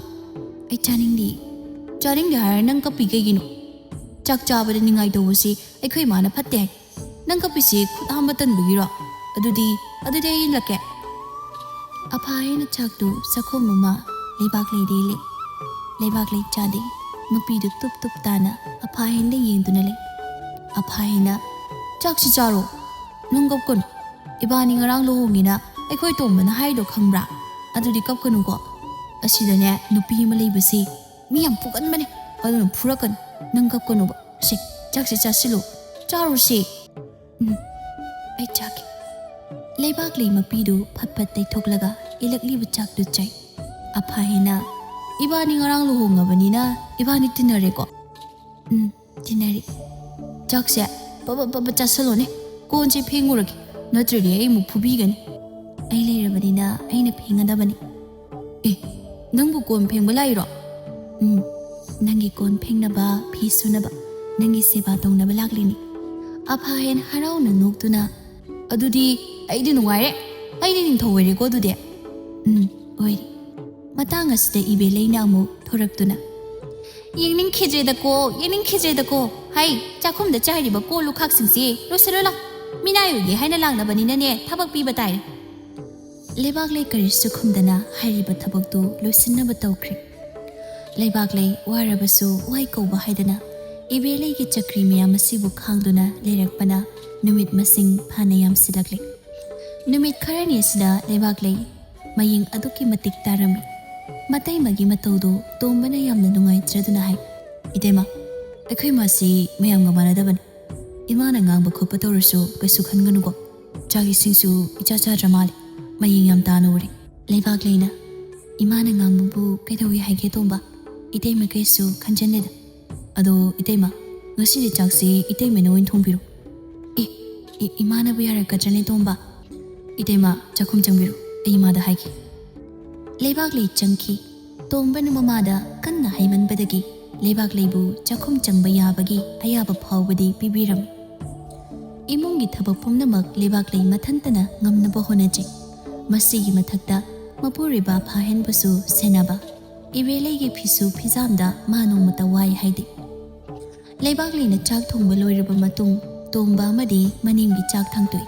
"ꯑꯩ ꯆꯥꯅꯤꯡꯗꯦ꯫" "ꯆꯥꯅꯤꯡꯗꯦ ꯍꯥꯏꯔ ꯅꯪ ꯀꯞꯄꯤ ꯀꯩꯒꯤꯅꯣ? ꯆꯥꯛ ꯆꯥꯕꯗ ꯅꯤꯡꯉꯥꯏ ꯇꯧꯕꯁꯤ ꯑꯩꯈꯣꯏ ꯏꯃꯥꯅ ꯐꯠꯇꯦ ꯍꯥꯏ꯫ ꯅꯪ ꯀꯞꯄꯤꯁꯤ ꯈꯨꯠ ꯍꯥꯝꯕ ꯇꯟꯕꯒꯤꯔꯣ? ꯑꯗꯨꯗꯤ, ꯑꯗꯨꯗꯤ ꯑꯩ ꯏꯜꯂꯛꯀꯦ꯫" ꯑꯐꯥꯍꯦꯟꯅ ꯆꯥꯛꯇꯨ ꯆꯥꯛꯈꯣꯝ ꯑꯃ ꯂꯩꯕꯥꯛꯂꯩꯗ ꯏꯜꯂꯦ꯫ ꯂꯩꯕꯥꯛꯂꯩ ꯆꯥꯗꯦ꯫ ꯃꯄꯤꯗꯨ ꯇꯨꯞ ꯇꯨꯞ ꯇꯥꯅ ꯑꯐꯥꯍꯦꯟꯗ ꯌꯦꯡꯗꯨꯅ ꯂꯩ꯫ ꯑꯐꯥꯍꯦꯟꯅ, "ꯆꯥꯛꯁꯤ ꯆꯥꯔꯣ꯫ ꯅꯪ ꯀꯞꯀꯅꯨ꯫ ꯏꯕꯥꯅꯤ ꯉꯔꯥꯡ ꯂꯨꯍꯣꯡꯉꯦꯅ ꯑꯩꯈꯣꯏ ꯇꯣꯝꯕꯅ ꯍꯥꯏꯗꯣ ꯈꯪꯕ꯭ꯔꯥ? ꯑꯗꯨꯗꯤ ꯀꯞꯀꯅꯨꯀꯣ꯫ ꯑꯁꯤꯗꯅꯦ ꯅꯨꯄꯤ ꯑꯃ ꯂꯩꯕꯁꯦ ꯃꯤ ꯌꯥꯝ ꯐꯨꯒꯟꯕꯅꯦ꯫ ꯑꯗꯨꯅ ꯐꯨꯔꯛꯀꯅꯨ꯫ ꯅꯪ ꯀꯞꯀꯅꯨꯕ꯫ ꯁꯦ, ꯆꯥꯛꯁꯤ ꯆꯥꯁꯤꯜꯂꯨ꯫ ꯆꯥꯔꯨꯁꯦ꯫" "ꯎꯝ, ꯑꯩ ꯆꯥꯒꯦ꯫" ꯂꯩꯕꯥꯛꯂꯩ ꯃꯄꯤꯗꯨ ꯐꯠ ꯐꯠ ꯇꯩꯊꯣꯛꯂꯒ ꯏꯜꯂꯛꯂꯤꯕ ꯆꯥꯛꯇꯨ ꯆꯥꯏ꯫ ꯑꯐꯥꯍꯦꯟꯅ, "ꯏꯕꯥꯅꯤ ꯉꯔꯥꯡ ꯂꯨꯍꯣꯡꯉꯕꯅꯤꯅ ꯏꯕꯥꯅꯤ ꯇꯤꯟꯅꯔꯦꯀꯣ?" "ꯎꯝ, ꯇꯤꯟꯅꯔꯦ꯫" "ꯆꯥꯛꯁꯦ ꯄꯕ ꯄꯕ ꯆꯥꯁꯤꯜꯂꯣꯅꯦ꯫ ꯀꯣꯟꯁꯦ ꯐꯦꯡꯉꯨꯔꯒꯦ, ꯅꯠꯇ꯭ꯔꯗꯤ ꯑꯩ ꯑꯃꯨꯛ ꯐꯨꯕꯤꯒꯅꯤ꯫" "ꯑꯩ ꯂꯩꯔꯕꯅꯤꯅ ꯑꯩꯅ ꯐꯦꯡꯒꯗꯕꯅꯤ꯫" "ꯑꯦ, ꯅꯪꯕꯨ ꯀꯣꯟ ꯐꯦꯡꯕ ꯂꯥꯛꯏꯔꯣ?" "ꯎꯝ, ꯅꯪꯒꯤ ꯀꯣꯟ ꯐꯦꯡꯅꯕ, ꯐꯤ ꯁꯨꯅꯕ, ꯅꯪꯒꯤ ꯁꯦꯕꯥ ꯇꯧꯅꯕ ꯂꯥꯛꯂꯤꯅꯤ꯫" ꯑꯐꯥꯍꯦꯟ ꯍꯔꯥꯎꯅ ꯅꯣꯛꯇꯨꯅ, "ꯑꯗꯨꯗꯤ ꯑꯩꯗꯤ ꯅꯨꯡꯉꯥꯏꯔꯦ꯫ ꯑꯩꯗꯤ ꯅꯤꯡꯊꯧ ꯑꯣꯏꯔꯦꯀꯣ ꯑꯗꯨꯗꯤ?" "ꯎꯝ, ꯑꯣꯏꯔꯦ꯫" ꯃꯇꯥꯡ ꯑꯁꯤꯗ ꯏꯕꯦꯂꯩꯅ ꯑꯃꯨꯛ ꯊꯣꯔꯛꯇꯨꯅ, "ꯌꯦꯡꯅꯤꯡꯈꯤꯗ꯭ꯔꯦꯗꯀꯣ, ꯌꯦꯡꯅꯤꯡꯈꯤꯗ꯭ꯔꯦꯗꯀꯣ꯫ ꯍꯩ, ꯆꯥꯛꯈꯨꯝꯗ ꯆꯥꯏꯔꯤꯕ ꯀꯣꯜ ꯂꯨꯈꯥꯛꯁꯤꯡꯁꯦ ꯂꯣꯏꯁꯤꯜꯂꯨ ꯂꯥꯎ꯫ ꯃꯤꯅꯥꯏ ꯑꯣꯏꯒꯦ ꯍꯥꯏꯅ ꯂꯥꯛꯅꯕꯅꯤꯅꯅꯦ, ꯊꯕꯛ ꯄꯤꯕ ꯇꯥꯏ"꯫ ꯂꯩꯕꯥꯛꯂꯩ ꯀꯔꯤꯁꯨ ꯈꯨꯝꯗꯅ ꯍꯥꯏꯔꯤꯕ ꯊꯕꯛꯇꯨ ꯂꯣꯏꯁꯤꯟꯅꯕ ꯇꯧꯈ꯭ꯔꯦ꯫ ꯂꯩꯕꯥꯛꯂꯩ ꯋꯥꯔꯕꯁꯨ ꯋꯥꯏ ꯀꯧꯕ ꯍꯥꯏꯗꯅ ꯏꯕꯦꯂꯩꯒꯤ ꯆꯀ꯭ꯔꯤ ꯃꯌꯥꯝ ꯑꯁꯤꯕꯨ ꯈꯥꯡꯗꯨꯅ ꯂꯩꯔꯛꯄꯅ ꯅꯨꯃꯤꯠ ꯃꯁꯤꯡ ꯐꯅ ꯌꯥꯝꯁꯤꯜꯂꯛꯂꯦ꯫ ꯅꯨꯃꯤꯠ ꯈꯔꯅꯤ ꯑꯁꯤꯗ ꯂꯩꯕꯥꯛꯂꯩ ꯃꯌꯦꯡ ꯑꯗꯨꯛꯀꯤ ꯃꯇꯤꯛ ꯇꯥꯔꯝꯃꯤ꯫ ꯃꯇꯩꯃꯒꯤ ꯃꯇꯧꯗꯨ ꯇꯣꯝꯕꯅ ꯌꯥꯝꯅ ꯅꯨꯡꯉꯥꯏꯇ꯭ꯔꯗꯨꯅ ꯍꯥꯏ, "ꯏꯇꯩꯃ, ꯑꯩꯈꯣꯏ ꯃꯥꯁꯤ ꯃꯌꯥꯝꯒ ꯃꯥꯟꯅꯗꯕꯅꯤ꯫ ꯏꯃꯥꯅ ꯉꯥꯡꯕ ꯈꯣꯠꯄ ꯇꯧꯔꯁꯨ ꯀꯩꯁꯨ ꯈꯟꯒꯅꯨꯀꯣ꯫ ꯆꯥꯛ ꯏꯁꯤꯡꯁꯨ ꯏꯆꯥ ꯆꯥꯗ꯭ꯔ ꯃꯥꯜꯂꯦ꯫ ꯃꯌꯦꯡ ꯌꯥꯝ ꯇꯥꯅ ꯎꯔꯦ"꯫ ꯂꯩꯕꯥꯛꯂꯩꯅ, "ꯏꯃꯥꯅ ꯉꯥꯡꯕꯕꯨ ꯀꯩꯗꯧꯏ ꯍꯥꯏꯒꯦ ꯇꯣꯝꯕ? ꯏꯇꯩꯃ ꯀꯩꯁꯨ ꯈꯟꯖꯟꯗꯦꯗ꯫ ꯑꯗꯣ ꯏꯇꯩꯃ, ꯉꯁꯤꯗꯤ ꯆꯥꯛꯁꯤ ꯏꯇꯩꯃꯅ ꯑꯣꯏꯅ ꯊꯣꯡꯕꯤꯔꯣ"꯫ "ꯑꯦ, ꯏ-, ꯏꯃꯥꯅꯕꯨ ꯌꯥꯔꯛꯀꯗ꯭ꯔꯅꯦ ꯇꯣꯝꯕ?" "ꯏꯇꯩꯃ, ꯆꯥꯛꯈꯨꯝ ꯆꯪꯕꯤꯔꯣ, ꯑꯩ ꯏꯃꯥꯗ ꯍꯥꯏꯒꯦ"꯫ ꯂꯩꯕꯥꯛꯂꯩ ꯆꯪꯈꯤ꯫ ꯇꯣꯝꯕꯅ ꯃꯃꯥꯗ ꯀꯟꯅ ꯍꯥꯏꯃꯟꯕꯗꯒꯤ ꯂꯩꯕꯥꯛꯂꯩꯕꯨ ꯆꯥꯛꯈꯨꯝ ꯆꯪꯕ ꯌꯥꯕꯒꯤ ꯑꯌꯥꯕ ꯐꯥꯎꯕꯗꯤ ꯄꯤꯕꯤꯔꯝꯃꯤ꯫ ꯏꯃꯨꯡꯒꯤ ꯊꯕꯛ ꯄꯨꯝꯅꯃꯛ ꯂꯩꯕꯥꯛꯂꯩ ꯃꯊꯟꯇꯅ ꯉꯝꯅꯕ ꯍꯣꯠꯅꯖꯩ꯫ ꯃꯁꯤꯒꯤ ꯃꯊꯛꯇ ꯃꯄꯨꯔꯣꯏꯕ ꯐꯥꯍꯦꯟꯕꯨꯁꯨ ꯁꯦꯟꯅꯕ꯫ ꯏꯕꯦꯂꯩꯒꯤ ꯐꯤꯁꯨ ꯐꯤꯖꯥꯝꯗ ꯃꯥ ꯅꯣꯡꯃꯇ ꯋꯥꯏ ꯍꯥꯏꯗꯦ꯫ ꯂꯩꯕꯥꯛꯂꯩꯅ ꯆꯥꯛ ꯊꯣꯡꯕ ꯂꯣꯏꯔꯕ ꯃꯇꯨꯡ, ꯇꯣꯝꯕ ꯑꯃꯗꯤ ꯃꯅꯦꯝꯒꯤ ꯆꯥꯛ ꯊꯥꯡꯇꯣꯛꯏ꯫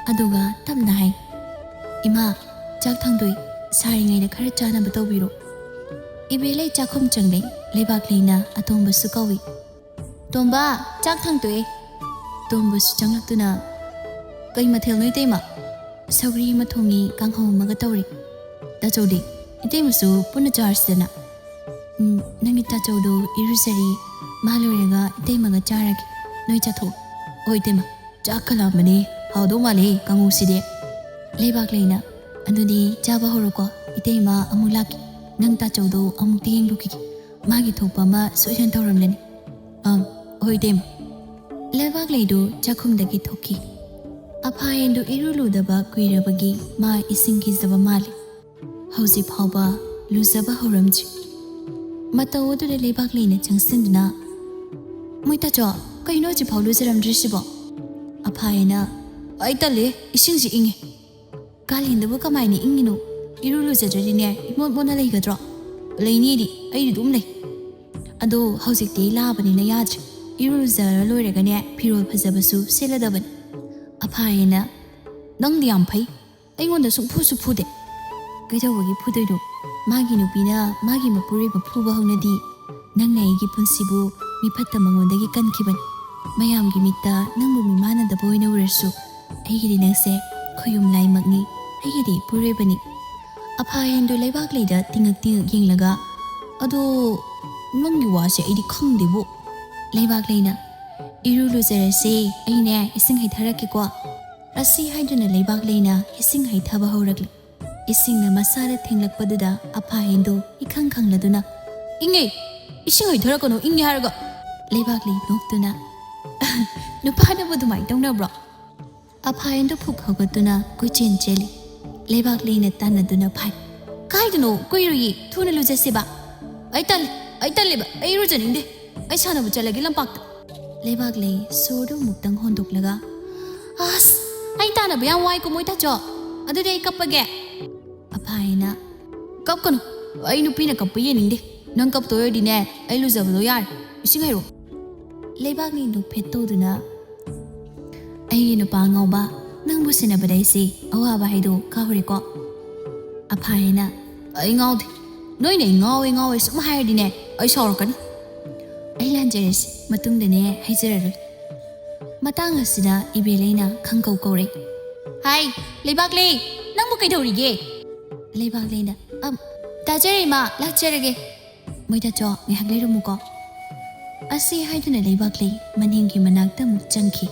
ꯑꯗꯨꯒ ꯇꯞꯅ ꯍꯥꯏ, "ꯏꯃꯥ, ꯆꯥꯛ ꯊꯥꯡꯗꯣꯛꯏ, ꯁꯥꯔꯤꯉꯩꯗ ꯈꯔ ꯆꯥꯅꯕ ꯇꯧꯕꯤꯔꯣ"꯫ ꯏꯕꯦꯂꯩ ꯆꯥꯛꯈꯨꯝ ꯆꯪꯂꯦ꯫ ꯂꯩꯕꯥꯛꯂꯩꯅ ꯑꯇꯣꯝꯕꯁꯨ ꯀꯧꯏ, "ꯇꯣꯝꯕ, ꯆꯥꯛ ꯊꯥꯡꯇꯣꯛꯑꯦ"꯫ ꯇꯣꯝꯕꯁꯨ ꯆꯪꯂꯛꯇꯨꯅ, "ꯀꯩ ꯃꯊꯦꯜꯅꯣ ꯏꯇꯩꯃ?" "ꯁꯧꯒ꯭ꯔꯤ ꯑꯃ ꯊꯣꯡꯉꯤ, ꯀꯥꯡꯍꯧ ꯑꯃꯒ ꯇꯧꯔꯤ"꯫ "ꯇꯥꯆꯧꯗꯤ? ꯏꯇꯩꯃꯁꯨ ꯄꯨꯟꯅ ꯆꯥꯔꯁꯤꯗꯅ"꯫ "ꯎꯝ, ꯅꯪꯒꯤ ꯇꯥꯆꯧꯗꯣ ꯏꯔꯨꯖꯔꯤ, ꯃꯥ ꯂꯣꯏꯔꯒ ꯏꯇꯩꯃꯒ ꯆꯥꯔꯒꯦ, ꯅꯣꯏ ꯆꯥꯊꯣꯛꯑꯣ"꯫ "ꯍꯣꯏ ꯏꯇꯩꯃ, ꯆꯥꯛꯀ ꯂꯥꯝꯕꯅꯦ, ꯍꯥꯎꯗꯧ ꯃꯥꯜꯂꯦ ꯀꯥꯡꯍꯧꯁꯤꯗꯤ"꯫ ꯂꯩꯕꯥꯛꯂꯩꯅ, "ꯑꯗꯨꯗꯤ ꯆꯥꯕ ꯍꯧꯔꯣꯀꯣ, ꯏꯇꯩꯃ ꯑꯃꯨꯛ ꯂꯥꯛꯀꯦ, ꯅꯪ ꯇꯥꯆꯧꯗꯣ ꯑꯃꯨꯛꯇ ꯌꯦꯡꯂꯨꯈꯤꯒꯦ, ꯃꯥꯒꯤ ꯊꯣꯛꯄ ꯑꯃ ꯁꯣꯏꯗꯅ ꯇꯧꯔꯝꯂꯅꯤ"꯫ "ꯑꯪ, ꯍꯣꯏ ꯏꯇꯩꯃ"꯫ ꯂꯩꯕꯥꯛꯂꯩꯗꯨ ꯆꯥꯛꯈꯨꯝꯗꯒꯤ ꯊꯣꯛꯈꯤ꯫ ꯑꯐꯥꯌꯦꯟꯗꯨ ꯏꯔꯨ ꯂꯨꯗꯕ ꯀꯨꯏꯔꯕꯒꯤ ꯃꯥ ꯏꯁꯤꯡ ꯀꯤꯖꯕ ꯃꯥꯜꯂꯤ꯫ ꯍꯧꯖꯤꯛ ꯐꯥꯎꯕ ꯂꯨꯖꯕ ꯍꯧꯔꯝꯗ꯭ꯔꯤ꯫ ꯃꯇꯧ ꯑꯗꯨꯗ ꯂꯩꯕꯥꯛꯂꯩꯅ ꯆꯪꯁꯤꯟꯗꯨꯅ, "ꯃꯣꯏ ꯇꯥꯆꯧ, ꯀꯩꯅꯣ ꯍꯧꯖꯤꯛ ꯐꯥꯎ ꯂꯨꯖꯔꯝꯗ꯭ꯔꯤꯁꯤꯕꯣ?" ꯑꯐꯥꯌꯦꯟꯅ, "ꯑꯩ ꯇꯜꯂꯦ, ꯏꯁꯤꯡꯁꯤ ꯏꯪꯉꯤ"꯫ "ꯀꯥꯂꯦꯟꯗꯕꯨ ꯀꯃꯥꯏꯅ ꯏꯪꯉꯤꯅꯣ? ꯏꯔꯨ ꯂꯨꯖꯗ꯭ꯔꯗꯤꯅꯦ ꯏꯃꯣꯠ ꯃꯣꯠꯅ ꯂꯩꯒꯗ꯭ꯔꯣ?" "ꯂꯩꯅꯤꯗꯤ, ꯑꯩꯗꯤ ꯑꯗꯨꯝ ꯂꯩ"꯫ ꯑꯗꯣ ꯍꯧꯖꯤꯛꯇꯤ ꯑꯩ ꯂꯥꯕꯅꯤꯅ ꯌꯥꯗ꯭ꯔꯦ꯫ ꯏꯔꯨ ꯂꯨꯖꯔ ꯂꯣꯏꯔꯒꯅꯦ ꯐꯤꯔꯣꯜ ꯐꯖꯕꯁꯨ ꯁꯦꯠꯂꯗꯕꯅꯤ꯫ ꯑꯐꯥꯌꯦꯅ, "ꯅꯪꯗꯤ ꯌꯥꯝ ꯐꯩ, ꯑꯩꯉꯣꯟꯗ ꯁꯨꯡꯐꯨꯁꯨ ꯐꯨꯗꯦ꯫ ꯀꯩꯗꯧꯕꯒꯤ ꯐꯨꯗꯣꯏꯅꯣ? ꯃꯥꯒꯤ ꯅꯨꯄꯤꯅ ꯃꯥꯒꯤ ꯃꯄꯨꯔꯣꯏꯕ ꯐꯨꯕ ꯍꯧꯅꯗꯤ꯫ ꯅꯪꯅ ꯑꯩꯒꯤ ꯄꯨꯟꯁꯤꯕꯨ ꯃꯤꯐꯠꯇ ꯃꯉꯣꯟꯗꯒꯤ ꯀꯟꯈꯤꯕꯅꯤ꯫ ꯃꯌꯥꯝꯒꯤ ꯃꯤꯠꯇ ꯅꯪꯕꯨ ꯃꯤꯃꯥꯟꯅꯗꯕ ꯑꯣꯏꯅ ꯎꯔꯁꯨ, ꯑꯩꯒꯤꯗꯤ ꯅꯪꯁꯦ ꯈꯣꯌꯨꯝ ꯂꯥꯏꯃꯛꯅꯤ, ꯑꯩꯒꯤꯗꯤ ꯏꯄꯨꯔꯣꯏꯕꯅꯤ꯫" ꯑꯐꯥꯌꯦꯟꯗꯨ ꯂꯩꯕꯥꯛꯂꯩꯗ ꯇꯤꯡꯉꯛ ꯇꯤꯡꯉꯛ ꯌꯦꯡꯂꯒ, "ꯑꯗꯣ ꯅꯪꯒꯤ ꯋꯥꯁꯦ ꯑꯩꯗꯤ ꯈꯪꯗꯦꯕꯨ꯫" ꯂꯩꯕꯥꯛꯂꯩꯅ, "ꯏꯔꯨ ꯂꯨꯖꯔꯁꯦ, ꯑꯩꯅꯦ ꯏꯁꯤꯡ ꯍꯩꯊꯔꯛꯀꯦꯀꯣ꯫" ꯑꯁꯤ ꯍꯥꯏꯗꯨꯅ ꯂꯩꯕꯥꯛꯂꯩꯅ ꯏꯁꯤꯡ ꯍꯩꯊꯕ ꯍꯧꯔꯛꯂꯤ꯫ ꯏꯁꯤꯡꯅ ꯃꯁꯥꯗ ꯊꯦꯡꯂꯛꯄꯗꯨꯗ ꯑꯐꯥꯌꯦꯟꯗꯨ ꯏꯈꯪ ꯈꯪꯂꯗꯨꯅ, "ꯏꯪꯉꯦ! ꯏꯁꯤꯡ ꯍꯩꯊꯔꯛꯀꯅꯨ, ꯏꯪꯉꯦ ꯍꯥꯏꯔꯒ!" ꯂꯩꯕꯥꯛꯂꯩ ꯅꯣꯛꯇꯨꯅ, "ꯅꯨꯄꯥꯅꯕꯨ ꯑꯗꯨꯃꯥꯏꯅ ꯇꯧꯅꯕ꯭ꯔꯣ?" ꯑꯐꯥꯌꯦꯟꯗꯨ ꯐꯨꯛ ꯍꯧꯒꯠꯇꯨꯅ ꯀꯣꯏꯆꯦꯟ ꯆꯦꯜꯂꯤ꯫ ꯂꯩꯕꯥꯛꯂꯩꯅ ꯇꯥꯟꯅꯗꯨꯅ ꯐꯥꯏ꯫ "ꯀꯥꯏꯗꯅꯣ? ꯀꯨꯏꯔꯣꯏꯌꯦ, ꯊꯨꯅ ꯂꯨꯖꯁꯦꯕ꯫" "ꯑꯩ ꯇꯜꯂꯦ, ꯑꯩ ꯇꯜꯂꯦꯕ, ꯑꯩ ꯏꯔꯨꯖꯅꯤꯡꯗꯦ꯫ ꯑꯩ ꯁꯥꯟꯅꯕ ꯆꯠꯂꯒꯦ ꯂꯝꯄꯥꯛꯇ꯫" ꯂꯩꯕꯥꯛꯂꯩ ꯁꯣꯔꯗꯨ ꯑꯃꯨꯛꯇꯪ ꯍꯣꯟꯗꯣꯛꯂꯒ, "ꯑꯁ, ꯑꯩ ꯇꯥꯟꯅꯕ ꯌꯥꯝ ꯋꯥꯏꯀꯣ ꯃꯣꯏ ꯇꯥꯆꯧ꯫ ꯑꯗꯨꯗꯤ ꯑꯩ ꯀꯞꯄꯒꯦ꯫" ꯑꯐꯥꯌꯦꯟꯅ, "ꯀꯞꯀꯅꯨ, ꯑꯩ ꯅꯨꯄꯤꯅ ꯀꯞꯄ ꯌꯦꯡꯅꯤꯡꯗꯦ꯫ ꯅꯪ ꯀꯞꯇꯣꯏ ꯑꯣꯏꯔꯗꯤꯅꯦ, ꯑꯩ ꯂꯨꯖꯕꯗꯣ ꯌꯥꯔꯦ, ꯏꯁꯤꯡ ꯍꯩꯔꯣ꯫" ꯂꯩꯕꯥꯛꯂꯩ ꯅꯣꯛꯐꯦꯠ ꯇꯧꯗꯨꯅ, "ꯑꯩꯒꯤ ꯅꯨꯄꯥ ꯑꯉꯥꯎꯕ, ꯅꯪꯕꯨ ꯁꯦꯟꯅꯕꯗ ꯑꯩꯁꯦ ꯑꯋꯥꯕ ꯍꯥꯏꯗꯣ ꯀꯥꯎꯔꯦꯀꯣ꯫" ꯑꯐꯥꯌꯦꯟꯅ, "ꯑꯩ ꯉꯥꯎꯗꯦ꯫ ꯅꯣꯏꯅ ꯑꯩ ꯉꯥꯎꯋꯦ ꯉꯥꯎꯋꯦ ꯁꯨꯝ ꯍꯥꯏꯔꯗꯤꯅꯦ, ꯑꯩ ꯁꯥꯎꯔꯛꯀꯅꯤ꯫ ꯑꯩ ꯂꯥꯟꯖꯔꯦꯁꯦ, ꯃꯇꯨꯡꯗꯅꯦ ꯍꯥꯏꯖꯔꯔꯣꯏ꯫" ꯃꯇꯥꯡ ꯑꯁꯤꯗ ꯏꯕꯦꯂꯩꯅ ꯈꯪꯀꯧ ꯀꯧꯔꯦ꯫ "ꯍꯥꯏ, ꯂꯩꯕꯥꯛꯂꯩ, ꯅꯪꯕꯨ ꯀꯩꯗꯧꯔꯤꯒꯦ?" ꯂꯩꯕꯥꯛꯂꯩꯅ, "ꯑꯝ, ꯇꯥꯖꯔꯦ ꯏꯃꯥ, ꯂꯥꯛꯆꯔꯒꯦ꯫" "ꯃꯣꯏ ꯇꯥꯆꯧ, ꯉꯥꯏꯍꯥꯛ ꯂꯩꯔꯝꯃꯨꯀꯣ꯫" ꯑꯁꯤ ꯍꯥꯏꯗꯨꯅ ꯂꯩꯕꯥꯛꯂꯩ ꯃꯅꯦꯝꯒꯤ ꯃꯅꯥꯛꯇ ꯑꯃꯨꯛ ꯆꯪꯈꯤ꯫